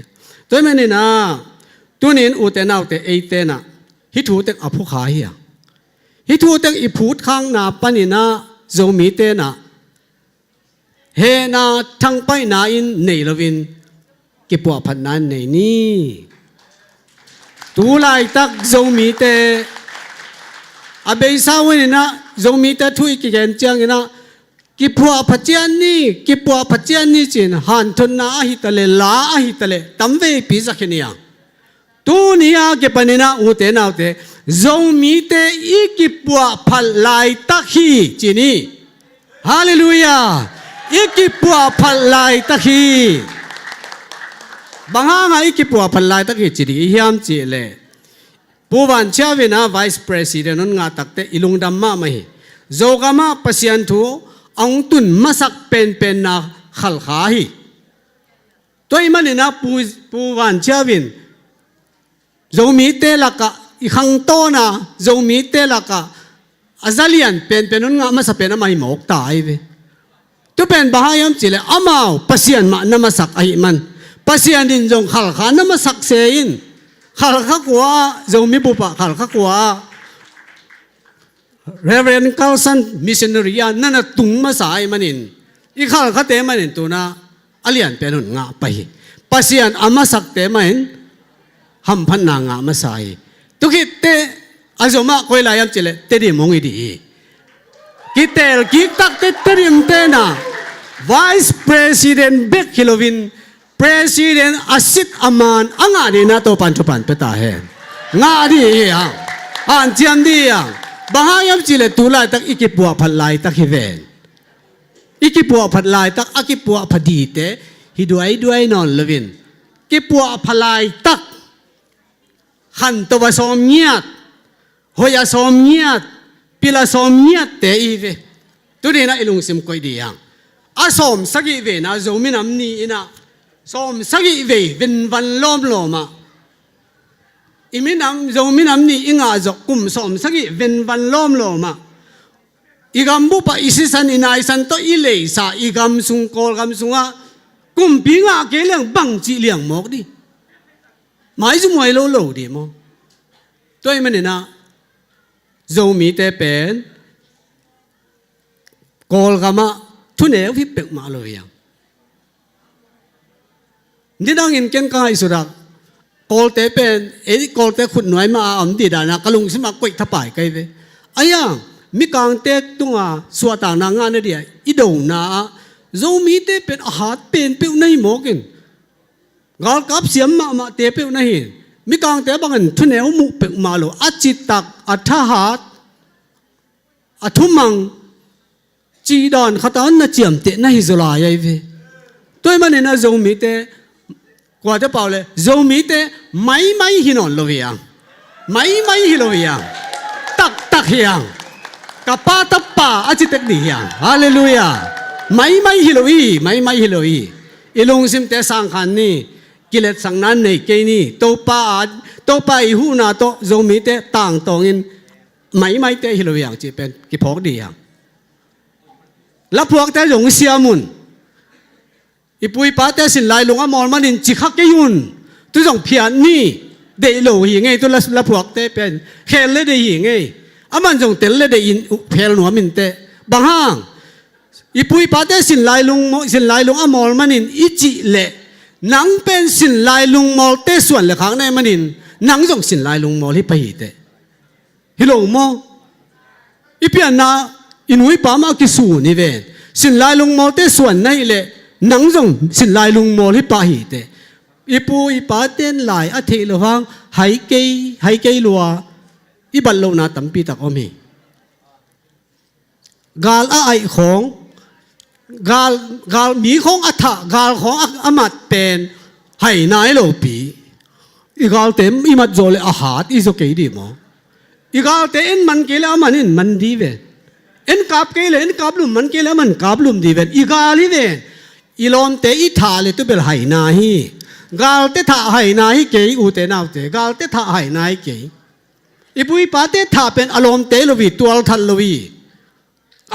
Tua ahih maninah tunin ute naute eite nah hih thu teng a phukha hi a, hih thu teng i phutkhakna paninah Zomite nah hehna thangpaihna in nei loin kipuahphatna in nei ni. Tu laitak Zomite a beisa huninah Zomite thu i kigen cianginah kipuahpha cian ni, kipuahpha cian ni cin hanthotna ahi taleh, la ahi taleh tamveipi zakhi ni a. Tuni a kipaninah ute naute, Zomite i kipuahphat laitak hi ci ni. Halleluiah. I kipuahphat laitak hi. Bang hangah i kipuahphat laitak hi ci dih i hiam cihleh, Pu Van Chiau inah Vice President hong ngah takteh i lungdam mahmah hi. Zogamah Pasian thu a hong tun masak penpenna Khalkha hi. Tua ahih maninah Pu, Pu Van Chiau in Zomite lakah i khangtawna, Zomite lakah a zalian penpen hong ngah masa pen amah hi mawk ta ahi ve. Tu pen bang hang hiam cihleh amau Pasian mah na masak ahih man, Pasian in zong Khalkha na masak se in, Khalkha khua ah, Zomi bupah Khalkha khua ah Reverend Carlson missionary a na na tung masa ahih manin, i Khalkhate manin tunah a lianpen hong ngah pah hi. Pasian a masakte mahin hamphatna ngah masa hi. Tukhitteh a zomah koi lai hiam cihleh Tedim hong hi dih hi. Kitel kik takteh Tedimte nah Vice President bek hi loin President a sit a man a ngah dihna Topan thupan pia ta hen. Ngah dih hi hang. Hanciam dih hi hang. Bang hang hiam cihleh tu laitak i kipuahphat laitak hi ven. I kipuahphat laitak a kipuahpha dihte hi duaiduai nawn loin, kipuahpha laitak khanto a sawm ngiat, hoih a sawm ngiat, pil a sawm ngiatte i hi ve. Tuninah i lungsim koih dih hang. A sawm sagih veina Zo minam ni inah sawm sagih vei venvan lawmlawm ah, i minam, Zo minam ni i ngah zawh kum sawm sagih venvan lawmlawm ah, i gambupah i sisan i naisan tawh i leisa i gam sung, Kawlgam sungah kumpi ngah kei leng bangcih liang mawk dih. Maizum huai lo lo dih maw? Tua ahih maninah Zomite pen Kawlgamah thuneu hi peuhmah lo hi hang. Nidangin ken ka ngaihsutah Kawlte pen, ei Kawlte khutnuai mah a om dih danah ka lungsimah koih thapai ka hi ve. Ahi hang, mikangte tunga suahtakna ngahna dia i dona ah Zomite pen a hat pen peuh na hi mawk in, galkap siam mahmahte peuh na hi. Mikangte bangin thuneu muh peuhmah lo, a citak, a thahat, a thumang, cihdan khatah na ciamteh na hi zaw lai ahi ve. Tua ahih maninah Zomite, kuate pau le, Zomite maimai hi nawn lo hi hang. Maimai hi lo hi hang. Taktak hi hang. Ka pa tapa a ci tek dih hi hang. Halleluiah. Maimai hi lo hi, maimai hi lo hi. I lungsimte sangkhan ni, kiletsakna nei kei ni, Topa a, Topa i huhna tawh Zomite tangtawngin maimaite hi lo hi hang cih pen kiphawk dih hi hang. Laphuakte zong siam un. I pu i pate sin lailung a mawl manin ci kha kei un. Tu zong phiat ni. Deih lo hi ngei tu la, laphuakte pen. Khel le deih hi ngei. Aman zong tel le deih in uh phel nuam inteh. Bang hang? I pu i pate sin lailung maw, sin lailung a mawl manin i cih leh nang pen sin lailung mawlte suan le khak na hih manin nang zong sin lailung mawl hi pah hi teh. Hi lo maw? I pianna I nu i pa mah kisun hi ven. Sinlai lungmawlte suan na hih leh nang zong sinlai lungmawl hi pah hi teh. I pu i pate'n lai a theih loh hang hai kei, hai kei lua i bat lohna tampi tak om hi. Gal a aih khawng, gal, gal mi khawng a thah, gal khawng a, a mat pen hai nai lopi. I galte i mat zawh leh a hat i zaw kei dih maw? I galte en man kei leh a man in man dih ven. En kap kei leh en kap lum man kei leh a man kap lum dih ven. I gal hi ven. I lawmte i thah leh tu bel hai nai hi. Galte thah hai nai hi kei, ute naute. Galte thah hai nai hi kei. I pu i pate thah pen a lawmte lo hi, tual that lo hi.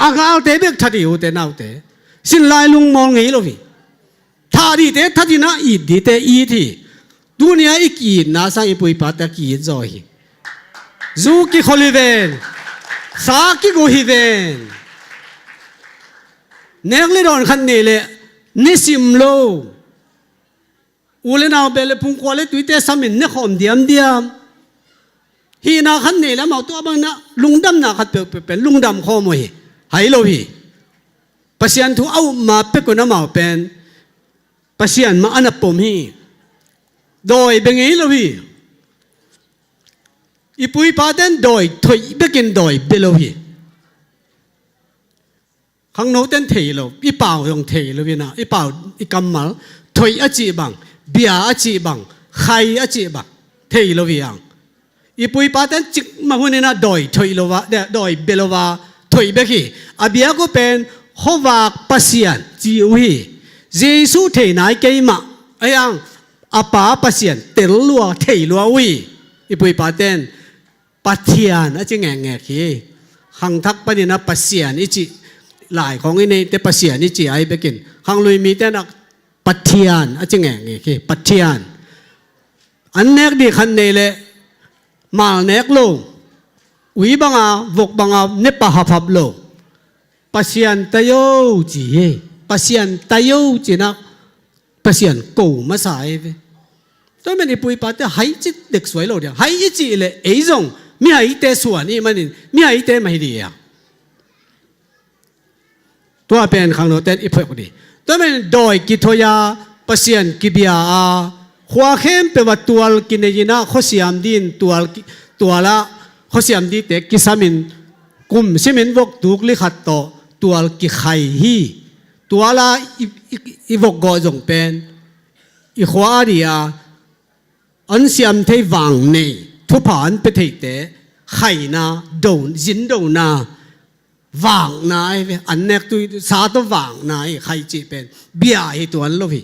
A galte bek that hi, ute naute. Sinlai lungmawl ngei lo hi. Thah dihte that hi na, it dihte it hi. Tuni-a i ki-itna sang i pu i pate a ki-it zaw hi. Zu kikhol hi ven. Sa kigo hi ven. Nek leh dawn khat nei leh ne sim lo. U leh nau beh leh phungkhuah leh tuite samin ne khawm diamdiam. Hihna khat nei leh amau tua bangin ah lungdamna khat peuhpeuh pen lungdam khawm uh hi. Hai lo hi. Pasian thu a up ma pek un amau pen Pasian mah a na pom hi. Dawi bia ngei lo hi. I pu i pate'n dawi thoih bekin dawi bia lo hi. Khangnote'n thei lo, i pau zong thei lo hi na, i pau i kammal, thoih a cih bang, bia a cih bang, khai a cih bang, thei lo hi ang. I pu i pate'n cikmah hun in ah dawi thoih lo a, dawi bia lo a, thoih bek hi. A biak uh pen khuavak Pasian ci uh hi. Jesuh thei nai kei mah, a hi ang, a pa Pasian tel lua, thei lua uh hi. I pu i pate'n Pathian a ci ngekngek hi. Khangthak panin ah Pasian i cih lai khawng i neite Pasian i cih ahi bekin. Khanglui mite'n ah Pathian a ci ngekngek hi. Pathian. An nek dih khat nei leh mal nek lo. Ui banga, vok banga, ne pah haphap lo. Pasian tayo ci hi. Pasian tayo ci-in ah Pasian ko masa hi ve. Tua manin i pu i pate hai cih dek suai lo diam. Hai i cih leh ei zong mihaite suan i hih manin mihaite mah hi dih a. Tua pen khangnote'n i phawk dih. Tua manin dawi kithoih a, Pasian kibia a, khua khempeuh ah tual kinei in ah khuasiam dih in tual ki-, tual ah khuasiam dihte kisamin kum simin vok tuk li khat tawh tual kikhai hi. Tual a i, i, i vok gawh zong pen i khua a dih a, an siam thei vang nei, thupha an pia theite khaina, do, zindona, vakna ahi ve, an nek tui sa tawh vakna hi, khai cih pen bia hi tuan lo hi.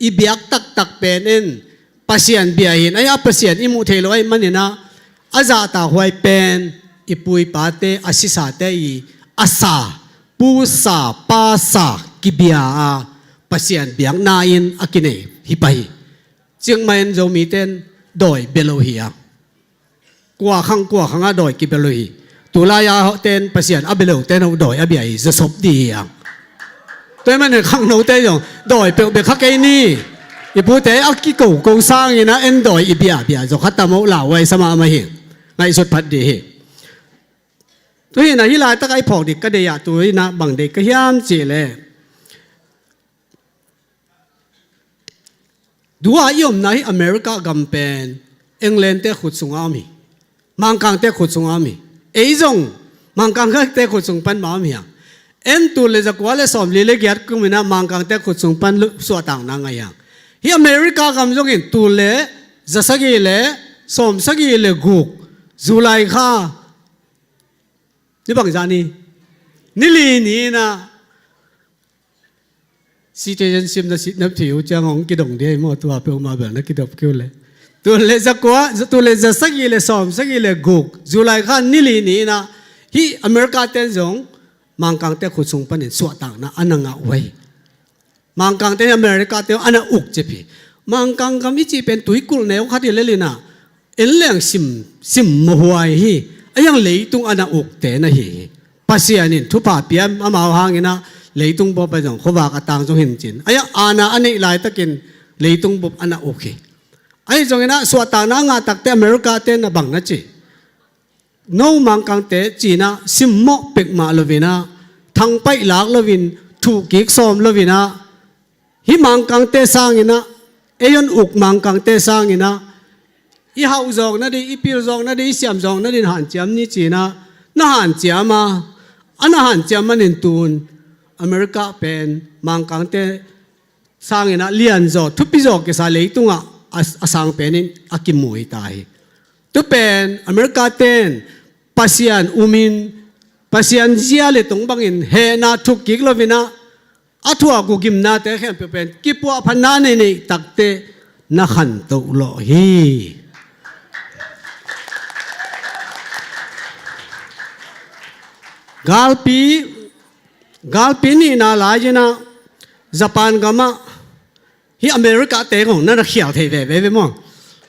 I biak taktak pen in Pasian bia hi in, ahi a Pasian i muh theih loh ahih manin ah, a zahtakhuai pen i pu i pate, a sisate i a sa, pu sa, pa sa kibia a, Pasian biakna in a kinei hi pah hi. Cikmah in Zomite'n dawi bia lo hi a. Kua khang kua khang ah dawi kibia lo hi. Tulai a te'n Pasian a bia lote'n dawi a bia hi, zawsop dih hi a. Tua ahih manin khangnote zong dawi peuh bia kha kei ni. I pute a kikoko sangin ah en dawi i biabia zaw kha tam uh, lauhuai sa mahmah hi. Ngaihsut phat dih hi. Tu hi in ah hih laitak ah i phawk dih ka deih ah tu hi in ah bang deih ka hiam cih leh, tua i omna hih America gam pen Englandte khut sungah om hi. Mangkangte khut sungah om hi. Ei zong Mangkangte khut sung pan mah om hi hang. En tul leh zakua leh sawmli leh giat kum in ah Mangkangte khut sung pan lu-, suahtakna ngah hi hang. Hih America gam zongin tul leh zasagih leh sawmsagih leh guk, July kha ni bangzah ni, ni li ni in ah citizenship na si, na thei uh ciang hong kidong dih hi maw, tua peuhmah bel na kidop kei uh leh. Tul leh zakua, tul leh zasagih leh sawmsagih leh guk, July kha ni li ni in ah hih America te'n zong Mangkangte khut sung panin suahtakna a na ngah uh hi. Mangkangte Americate a na uk cip hi. Mangkang gam i cih pen tuikulh neu khat hi lel in ah, en leng sim, sim mawhhuai hi. Ahi hang leitung a na ukte na hi hi. Pasian in thupha pia amau hangin ah leitung bup ah zong khuavak a tang zong hi in cin. Ahi hang aana a neih laitakin leitung bup a na uk hi. Ahi zongin ah suahtakna a ngah takte Americate'n ah bang na ci? no Mangkangte cinah simmawh pekmah lovinah, thangpaih lak lovin, thuhkik sawm lovinah, hih Mangkangte sanginah, ei hon uk Mangkangte sanginah, i hauh zawkna ding, i pil zawkna ding, i siam zawkna ding hanciam ni cinah, na hanciam a, a na hanciam manin tun America pen Mangkangte sanginah lianzaw, thupizaw kisa leitungah a, a sang penin a kimu hi ta hi. Tu pen America ten Pasian umin, Pasian zia le tung bangin hehna thukkik lovinah, a thuak uh gimnate khempeuh pen kipuahphatna nei neih takte na khantoh lawh hi. Galpi, galpi nihna lai-inah Japan gamah, hih America te kong na na khial thei veve ve maw?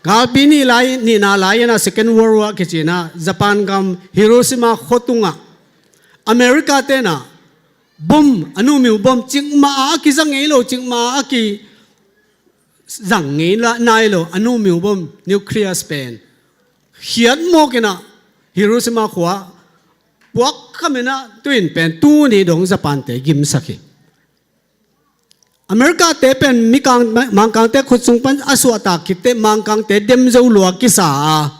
Galpi nih lai, nihna lai-inah Second World War kicinah Japan gam Hiroshima khuatungah America tenah bom, a numiu bom, cikmah a a kizang ngei lo, cikmah a a kizang ngei la, nai lo, a numiu bom, nucleus pen khiat mawkinah Hiroshima khua puak khaminah tuin pen tuni dong Japan te gimsak hi. America te pen mikang, Mangkangte khutsung pan a suahtak khitte Mangkangte dem zo lua kisa a,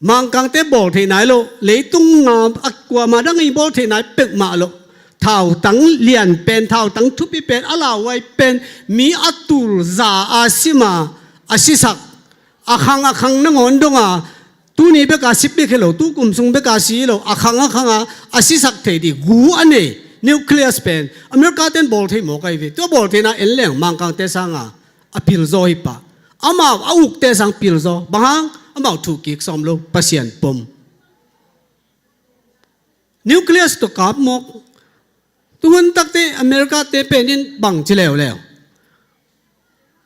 Mangkangte bawl theih nai lo, leitung a kuama dang i bawl theih nai pekmah lo. Thautang lian pen, thautang thupi pen, a lauhuai pen, mi a tul za a sima a sisak, a khang a khang nangawn donga, tuni beka si bek hi lo, tu kum sung beka si hi lo, a khang a khanga a sisak thei dih gu a nei nucleus pen America ten bawl thei mawk ahi ve. Tua bawl theihna en leng Mangkangte sanga a pilzaw hi pah. Amau a ukte sang pilzaw. Bang hang? Amau thuhkik sawm lo, Pasian pom. Nucleus tawh kap mawk. Tuhun takte America te penin bang ci leuleu.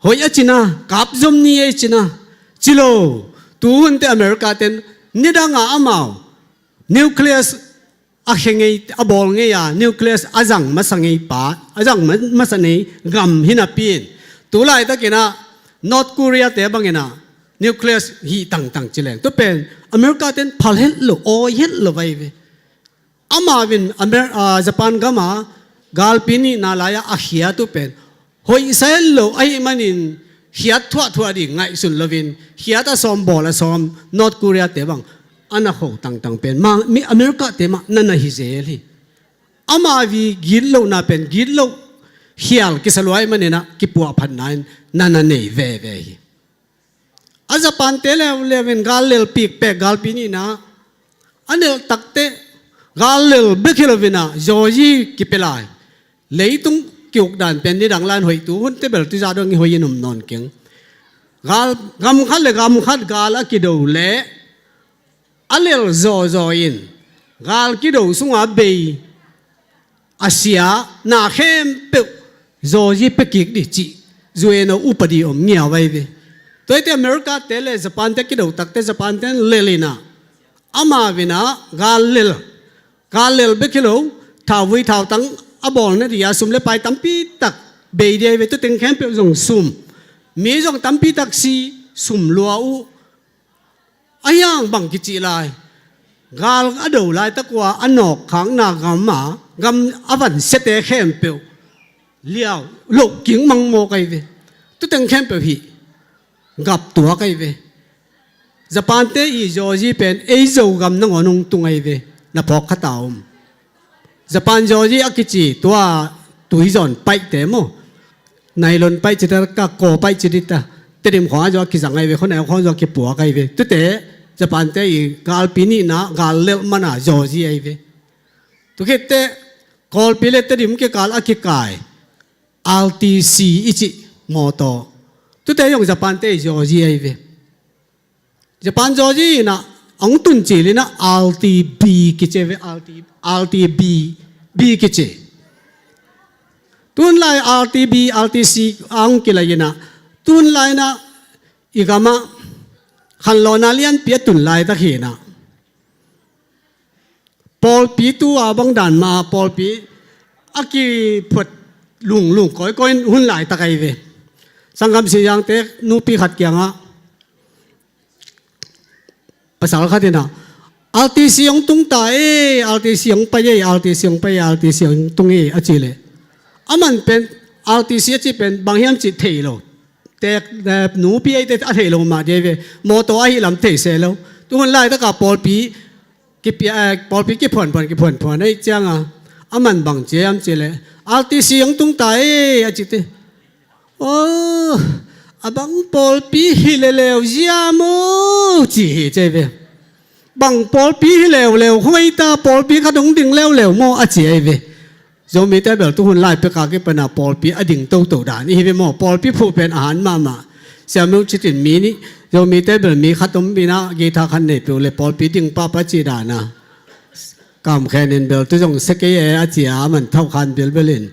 Hoih a cina, kap zom ni ei cina. Ci lo, tuhunte America ten nidanga amau nucleus a khe ngei, a bawl ngei a, nucleus a zang masa ngei pa, a zang ma-, masa ngei gam hi napi in, tu laitakinah North Korea te banginah nucleus hih tangtang ci leng, tu pen America ten phal het lo, awi het lo vai ve. Amau in Amer-, ah, Japan gama galpi nihna lai-ah a khiat uh pen hoihsa het lo ahih manin khiat thuahthuah ding ngaihsun loin khiat a sawm bawl a sawm North Korea te bang a na kho tangtang pen ma, mi America te mah na na hi zel hi. Amau i gitlohna pen gitloh khial kisa lua ahih maninah kipuahphatna in na na nei veve hi. A Japan te leuleu in gal lel pikpek galpi nihna a nelh takte gal lel bek hi loinah zawzi kipia lai. Leitung kiuk dan pen nidang lai-in hoih, tuhunte bel tuzah dong i hoih in um nawn keng. Gal, gam khat le gam khat gal a kido leh a lel zawzaw in gal kido sunga bei a sia na khempeuh zawzi pia kik dih cih U N O upadi om ngiau vai ve. Tuaite America te le Japan te kido takte Japan te in lel inah amau inah gal lel, gal lel bek hi lo, thauvui thautang a bawlna dih a sum le pai tampi tak bei dih ai ve. Tuteng khempeuh zong sum, mi zong tampi tak si, sum lua uh. A hiang bang kicih lai. Gal a do laitak ua a nawkkhakna gam a, gam a van siate khempeuh liau loh kik mangmawk ai ve. Tuteng khempeuh hih gap tuak ai ve. Japan te i zawzi pen ei Zogam nangawn hong tung ai ve. Na phawk khata om. Japan zawzi a kici tua tuizawn paihte maw? Nylon paih ci ta, ka kaw paih ci dita. Tedim khawng a zaw a kizang ai ve, khuaneu khawng zaw a kipuak ai ve. Tute Japan te i galpi nihna gal lelh mana zawzi ai ve. Tukhitte Kawlpi le Tedim kikal a kikai R T C i cih mawtaw. Tute zong Japan te i zawzi ai ve. Japan zawzi inah a hong tun cil inah R T B kici ve, R T, R T B, B kici. Tun lai R T B, R T C a hong kilai inah tun lai inah i gamah khanlawhna lianpi a tun laitak hi inah pawlpi tu a bang dan mah pawlpi a kiphuat lunglung kawikawi hun laitak ai ve. Sanggam Sihzangte nupi khat kiangah pasal khat inah R T C hong tung ta e, R T C hong pai e, R T C hong pai e, R T C hong tung e a ci leh, aman pen R T C a ci pen bang hiam cih thei lo. Tek, eh, nupi eite a thei lo mah dei ve. Mawtaw ahi lam thei se lo. Tu hun laitaka pawlpi kipia, eh, pawlpi kiphuanphuan, kiphuanphuan ahi cianga aman bang ci hiam cih leh, R T C hong tung ta e a ci te. Aw, a bang pawlpi hi leuleu zia maw ci hi ci ve. Bang pawlpi hi leuleu, huaita pawlpi khat hong ding leuleu maw a ci ahi ve. Zomite bel tu hun lai peka kipana pawlpi a ding toto dan ihi ve maw. Pawlpi phuh pen a han mahmah. Siameu citin mi nih, Zomite bel mi khat om ina, guitar khat nei peuh le pawlpi ding papa ci dana. Kamkhen in bel tu zong se kei e a ci a, aman thauh khan bilbel in.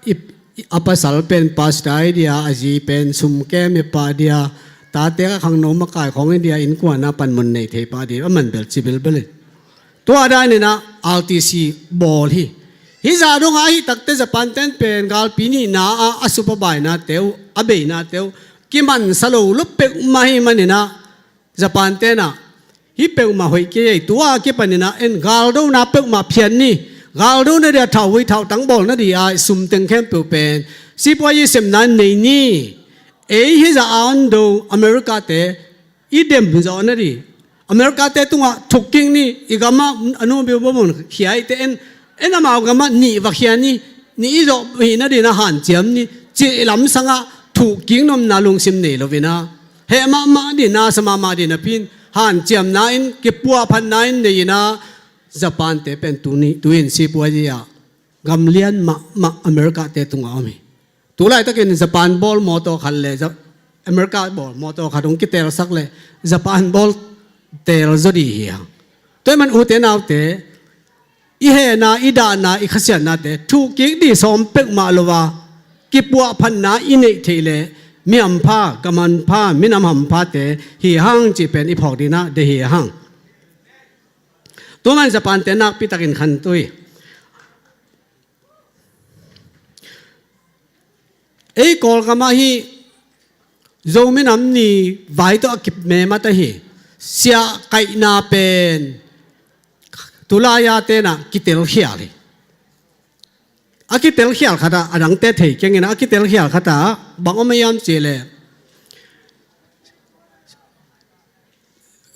I, i, a pasal pen pastor ahi dia, a zi pen sumkem i pah dia, tate a khangno makai khawng i dia, innkuana panmun nei thei pah dia, aman bel ci bilbel in. Tua danin ah R T C bawl hi. Hih zah dongah ahi takte Japan ten pen galpi nihna ah a supabainate uh, a beinate uh kimansa lo lo peuhmah hi manin ah Japan ten ah hih peuhmah hoih kei ei, tua kipanin ah en galdona peuhmah phian ni, galdona dia thauvui thautang bawlna di a sum teng khempeuh pen sipuai i semna nei ni. Ei hih zah a on do America te i dem zawh na di, America te tungah thuk kik ni, i gamah a nu biu bamun khia i te en, en amau gamah nih va khia ni, nih i zawh hihna dina hanciam ni, cih lamsangah thuh kik nopna lungsim nei lo ina, heh mahmah dina, sa mahmah dina pin, hanciamna in, kipuahphatna in nei ina, Japan te pen tu ni, tu in sipuai ah gamlian mahmah America te tungah om hi. Tulaitakin Japan bawl mawtaw khat le Ja-, America bawl mawtaw khat hong kitelsak le Japan bawl tel zaw di hi hang. Tua hi man ute naute, i hehna, i dahna, i khasiatnate thuh kik di sawm peuhmah lo a, kipuahphatna i neih theih le mi hampha, gam hampha, minam hamphate hi hang cih pen i phawk dina de hi hang. Tua man Japan te nakpi takin khan tui. Ei Kawlgam ah hih Zomi Nam Ni vai tawh a kimemat ahi siahkaihna pen tulai-a tenah kitelkhial hi. A kitelkhial khatah a dangte thei kengin a kitelkhial khatah bang om a hiam cih leh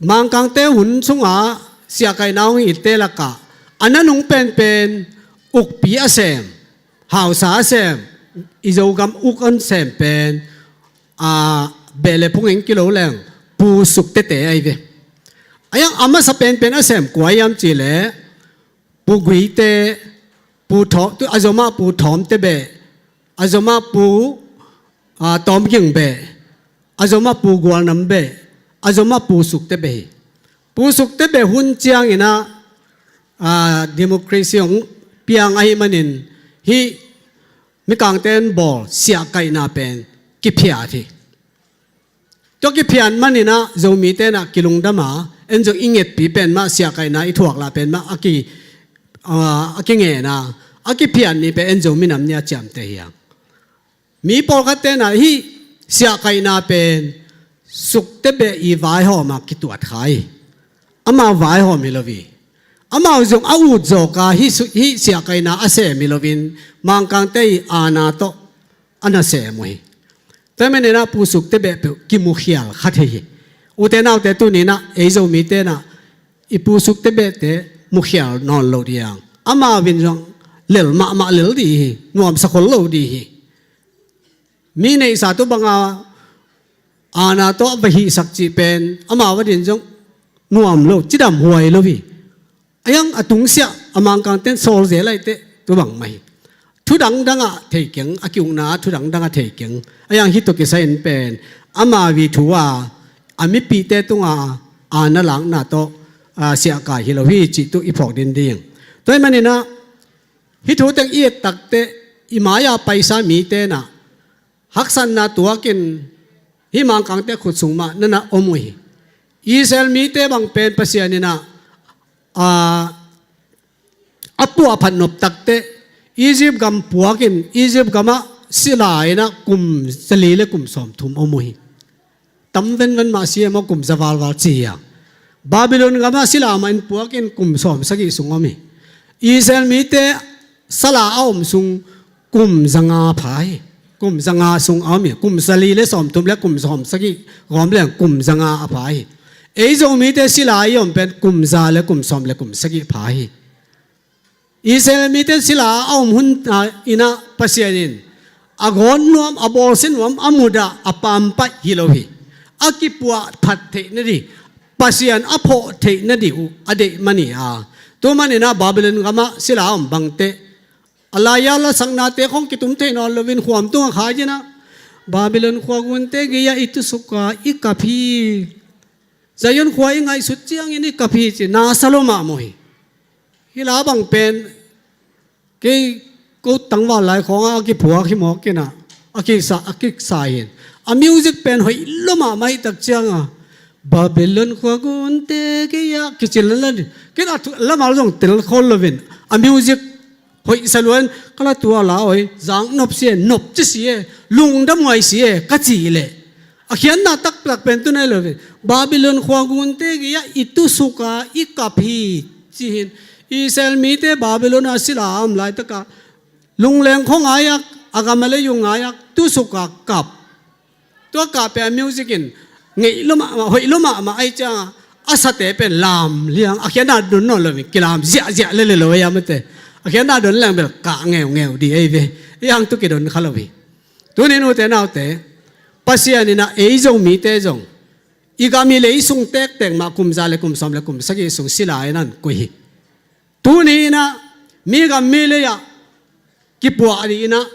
Mangkangte hun sungah siahkaihna hong hite lakah a nanung penpen ukpi a sem, hausa a sem, i Zogam uk a sem pen a beh le phung eng kilo leng Pu Suk Tete ahi ve. A hiang a masa penpen a sem kua hiam cih leh Pu Guite, Pu Thaw-, tu, a zomah Pu Thawmte beh, a zomah Pu, a, Tawmging beh, a zomah Pu Gualnam beh, a zomah Pu Sukte beh hi. Pu Sukte beh hun ciangin ah, a, democracy hong piang ahih manin hih Mikangte in bawl siahkaihna pen kiphiat hi. Tua kiphiat manin ah Zomite in ah kilungdam a, en zong i ngetpi pen mah siahkaihna i thuak lah pen mah a ki, a, a kingen a, a kiphiat ni pen en Zomi Nam Ni a ciamteh hi hang. Mi pawlkhatte in ah hih siahkaihna pen Sukte beh i vaihawm a kituat kha hi. Amau vaihawm hi lo hi. Amau zong a ut zawk a hih su-, hih siahkaihna a sem hi loin Mangkangte i aana tawh a na sem uh hi. Tua manin ah Pu Sukte beh peuh kimukhial kha thei hi. Ute naute tuni in ah ei Zomite in ah i Pu Sukte behte mukhial nawn lo ding. Amau in zong lel mahmah lel ding hi, nuamsa khol lo ding hi. Mi neihsa tu banga aana tawh va hihsak cih pen amau adin zong nuam lo, cidam huai lo hi. A hiang a tungsiah a Mangkangte in sawl zel ahih teh tu bang mah hi. Thu dangdang ah thei keng, a ki-ukna ah thu dangdang ah thei keng. A hiang hih tawh kisai in pen amau i thu a, a mipihte tunga aana lakna tawh, a, siahkai hi lo hi cih tu i phawk din ding. Tua ahih manin ah hih thu teng i et tak teh i mai-a paisa mite in ah haksatna tuakin hih Mangkangte khut sung mah na na om uh hi. Israel mite bang pen Pasian in ah, a, a puahphat nop tak teh Egypt gam puakin Egypt gamah sila in ah kum zali le kum sawmthum om uh hi. Tam venven mah si e maw, kum za valval ci a. Babylon gamah sila mah in puakin kum sawm sagih sung om hi. Israel mite sala a om sung kum zanga pha hi. Kum zanga sung a om hi. Kum sali le sawmthum le kum sawm sagih gawm le kum zanga a pha hi. Ei Zomite sila i om pen kum za le kum sawm le kum sagih pha hi. Israel mite sila a om hun, ah, inah Pasian in a gawt nuam, a bawlsia nuam, a mudah, a pampaih hi lo hi. A kipuah phat theih nadih, Pasian a phawh theih nadih uh a deih man hi a. Tua man inah Babylon gamah sila a om bangte a laiya lasaknate khong kitum thei nawn loin khuam tungah khai inah Babylon khuagunte gei-ah i tusuk a i kap hi. Zion khua i ngaihsut ciangin i kap hi ci na sa lo mahmah hi. Hih la bang pen kei ko tangval lai khawngah a kiphuak hi mawk inah a kiksa, a kiksa hi. A music pen hoih lo mahmah hi tak cianga Babylon khuagunte gei-ah kici lala ni. Kei a thu, lamal zong tel khol loin a music hoih sa luan ka la tua la oi, zang nop si e, nop ci si e, lungdam huai si e ka ci leh a khiatna taktak pen tu nai lo ve. Babylon khuagunte gei-ah i tusuk a i kap hi ci hin. Israel mite Babylon ah sila a om laitakah lungleng khua ngaiak, a gam a lei uh ngaiak, tusuk a kap. Tua kap pen a music in ngeih lo mahmah, hoih lo mahmah ahih cianga a sate pen lam liang, a khiatna don nawn loin kilam ziahziah lele lo ei a mate. A khiatna don leng bel kah ngeungeu dih ei ve. Ei ang tu kidon kha lo hi. Tunin ute naute, Pasian inah ei Zomite zong i gam i lei sung tektek mah kum za le kum sawm le kum sagih sung sila inah koih hi. Tuni inah mi gam mi lei-ah kipuah dih inah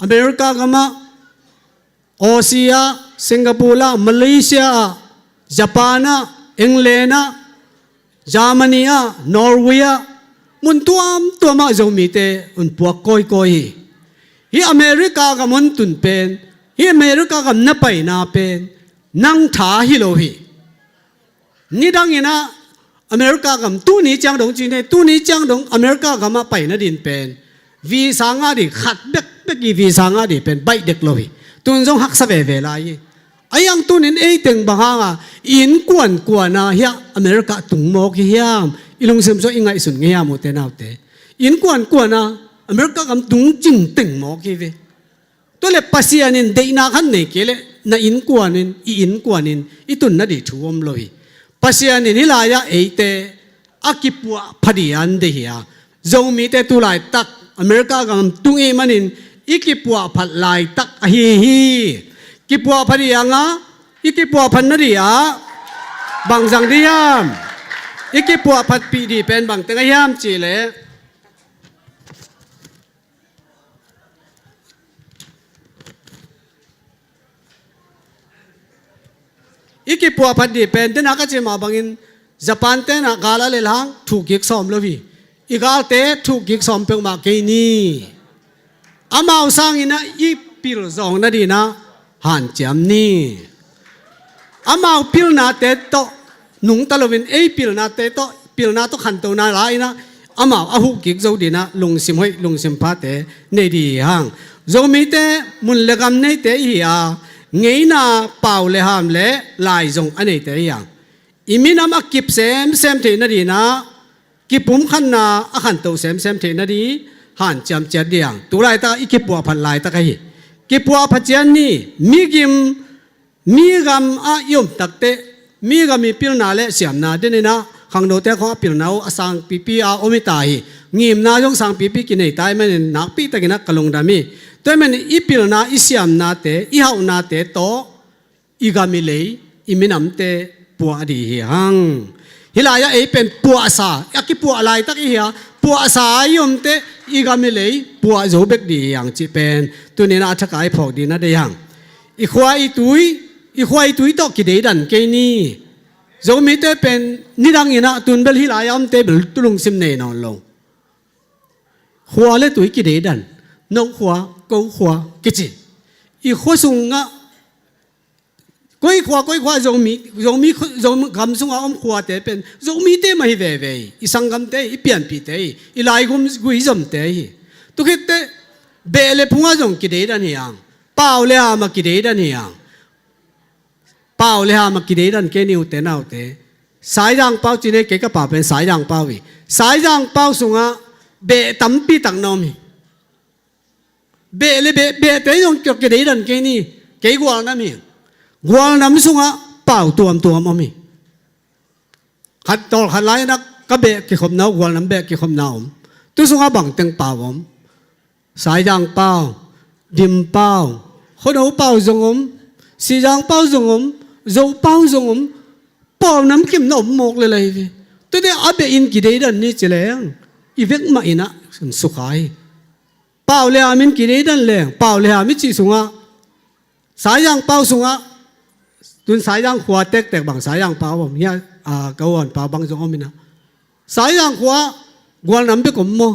America gamah, Aussie ah, Singapore ah, Malaysia ah, Japan ah, England ah, Germany ah, Norway ah, mun tuamtuam ah Zomite un puak kawikawi hi. Hih America gam hong tun pen, hih America gam na paina pen nang tha hi lo hi. Nidang inah America gam tuni ciang dong cine, tuni ciang dong America gamah paina din pen visa ngah dih, khat bekbek i visa ngah dih pen baih dek lo hi. Tun zong haksa veve lai hi. Ahi ang tunin ei teng bang hanga i innkuan kuana hiah America tung mawk hi hiam? I lungsim sung i ngaihsun ngei hiam ute naute? Innkuan kuana America gam tung cing teng mawk hi ve. Tua le Pasian in deihna khan nei kei leh na innkuan in, i innkuan in i tun nadih thu om lo hi. Pasian in hih lai-ah eite a kipuah phadih an deih hi a. Zomite tu laitak America gam tung ih manin i kipuah phat laitak ahi hi. Kipuah phadih anga i kipuah phat nadih ah bang zang dih hiam? I kipuah phatpih dih pen bang teng ahi hiam cihleh i kipuah phat dih pen tena ka cih mah bangin Japan tenah gal a lel hang thuk kik sawm lo hi. I galte thuk kik sawm peuhmah kei ni. Amau sanginah i pil zawng nadinah hanciam ni. Amau pilnate tawh nungta loin ei pilnate tawh, pilna tawh khantona la inah amau a huh kik zo dinah lungsim hoih lungsim phate nei dih hi hang. Zomite mun le gam neite ihi a, ngeina pau le ham le lai zong a neite ihi hang. I minam a kip semsem theih nadinah kipumkhatna a khanto semsem theih nadih hanciam ciat dih hang. Tu laitak i kipuah phat laitak ahi. Kipuah phat ciat ni. Migim, mi gam ah i om takteh mi gam i pilna le siamna deninah khangnote khawng a pilna uh a sangpipi a om hi ta hi. Ngimna zong sangpipi kinei ta ih manin nakpitakinah ka lungdam hi. Tua ih manin i pilna i siamnate, i hauhnate tawh i gam i lei, i minamte puah dih hi hang. Hih lai-ah ei pen puahsa a kipuah laitak ihi a, puahsa a i omte i gam i lei puah zo bek dih hi hang cih pen tuninah a thaka i phawk dihna deih hang. I khua i tui, i khua i tui tawh kideidan kei ni. Zomite pen nidanginah tun bel hih lai-a omte bel tu lungsim nei nawn lo. Khua le tui kideidan, no khua, ko khua kici. I khua sungah koi khua, koi khua, Zomi, Zomi, Zomi gam sunga om khuate pen Zomite mah hi veve hi. I sanggamte hi, i pianpihte hi, i laigum guizomte hi. Tukhitte beh le phunga zong kideidan hi hang. Pau le hama kideidan hi hang. Pau le hama kideidan kei ni ute naute. Saizang Pau ci-in kei ka pau pen Saizang Pau hi. Saizang Pau sungah beh tampi tak na om hi. Beh le beh, behte zong kiok kideidan kei ni. Kei Gualnam hi. Gualnam sungah pau tuamtuam om hi. Khat tawlkhat lai-in ah ka beh kikhopna uh, Gualnam beh kikhopna om. Tu sungah bangteng pau om? Saizang Pau, Dim Pau, Khuano Pau zong om, Sizang Pau zong om, Zo Pau zong om. Pau namkim na om mawk lel ahi ve. Tute a beh in kideidan ni ci leng, i vek mah in ah sukha hi. Pau le ham in kideidan leng, pau le ham i cih sungah Saizang Pau sungah, tun Saizang khua tektek bang Saizang Pau om hi a, ka uan pau bang zong om in ah. Saizang khua Gualnam bek om maw,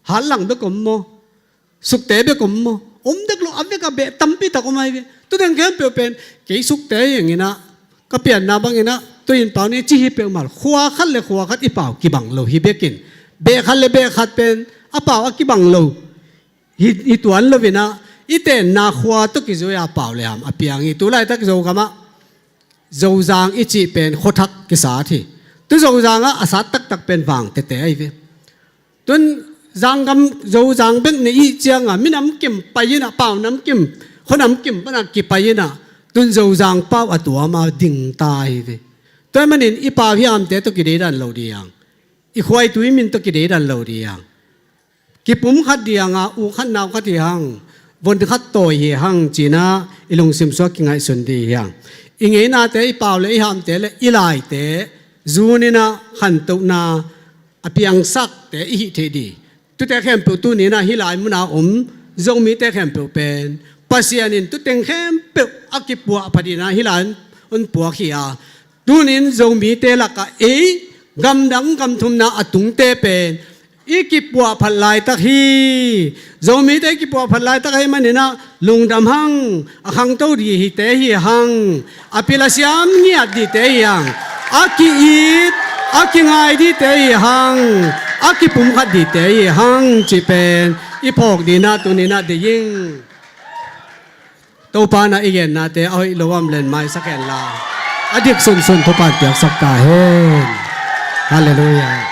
Hatlang bek om maw, Sukte bek om maw? Om dek lo, a vek a beh tampi tak om ahi ve. Tu teng khempeuh pen kei Sukte hi ing in ah, ka pianna bang in ah, tu-in pau ni ci hi peuhmah, khua khat le khua khat i pau kibang lo hi bekin, beh khat le beh khat pen a pau a kibang lo hi, hi tuan lo in ah, i tenna khua tawh kizui-a pau le ham a piang hi. Tu laitak Zogamah Zozang i cih pen khuathak kisat hi. Tu Zozangah a sat taktak pen Vang tete ahi ve. Tun Zanggam, Zozang bek na ih ciangah minam kim pai in ah, pau namkim, khua namkim pan a kipai in ah, tun Zozang pau a tuam a ding ta hi ve. Tua ahih manin i pau hiamte tawh kideidan lo ding, i khua i tui min tawh kideidan lo ding. Kipum khat ding a, u khat nau khat hi hang, von khat tawi hi hang ci-in ah i lungsim sungah kingaihsun ding hi hang. I ngeinate, i pau le i hamte le i laite zun in ah khantohna a piangsakte i hih theih ding. Tute khempeuh tuni in ah hih lai munah om Zomite khempeuh pen Pasian in tu teng khempeuh a kipuahphat in ah hih lai hong puak hi a, tuni in Zomite lakah ei gamdang gamthumna a tungte pen i kipuahphat laitak hi. Zomite i kipuahphat laitak ahih manin ah lungdam hang, a khangto ding hite hi hang, a pil a siam ngiat dingte hi hang, a ki-it a kingai dingte hi hang, a kipumkhat dingte hi hang cih pen i phawk ding in ah tuni in ah deih ing. Topa in ah i gennate a hoih lo om leh maisak hen la, a dik sunsun thupha piaksak ta hen. Halleluiah.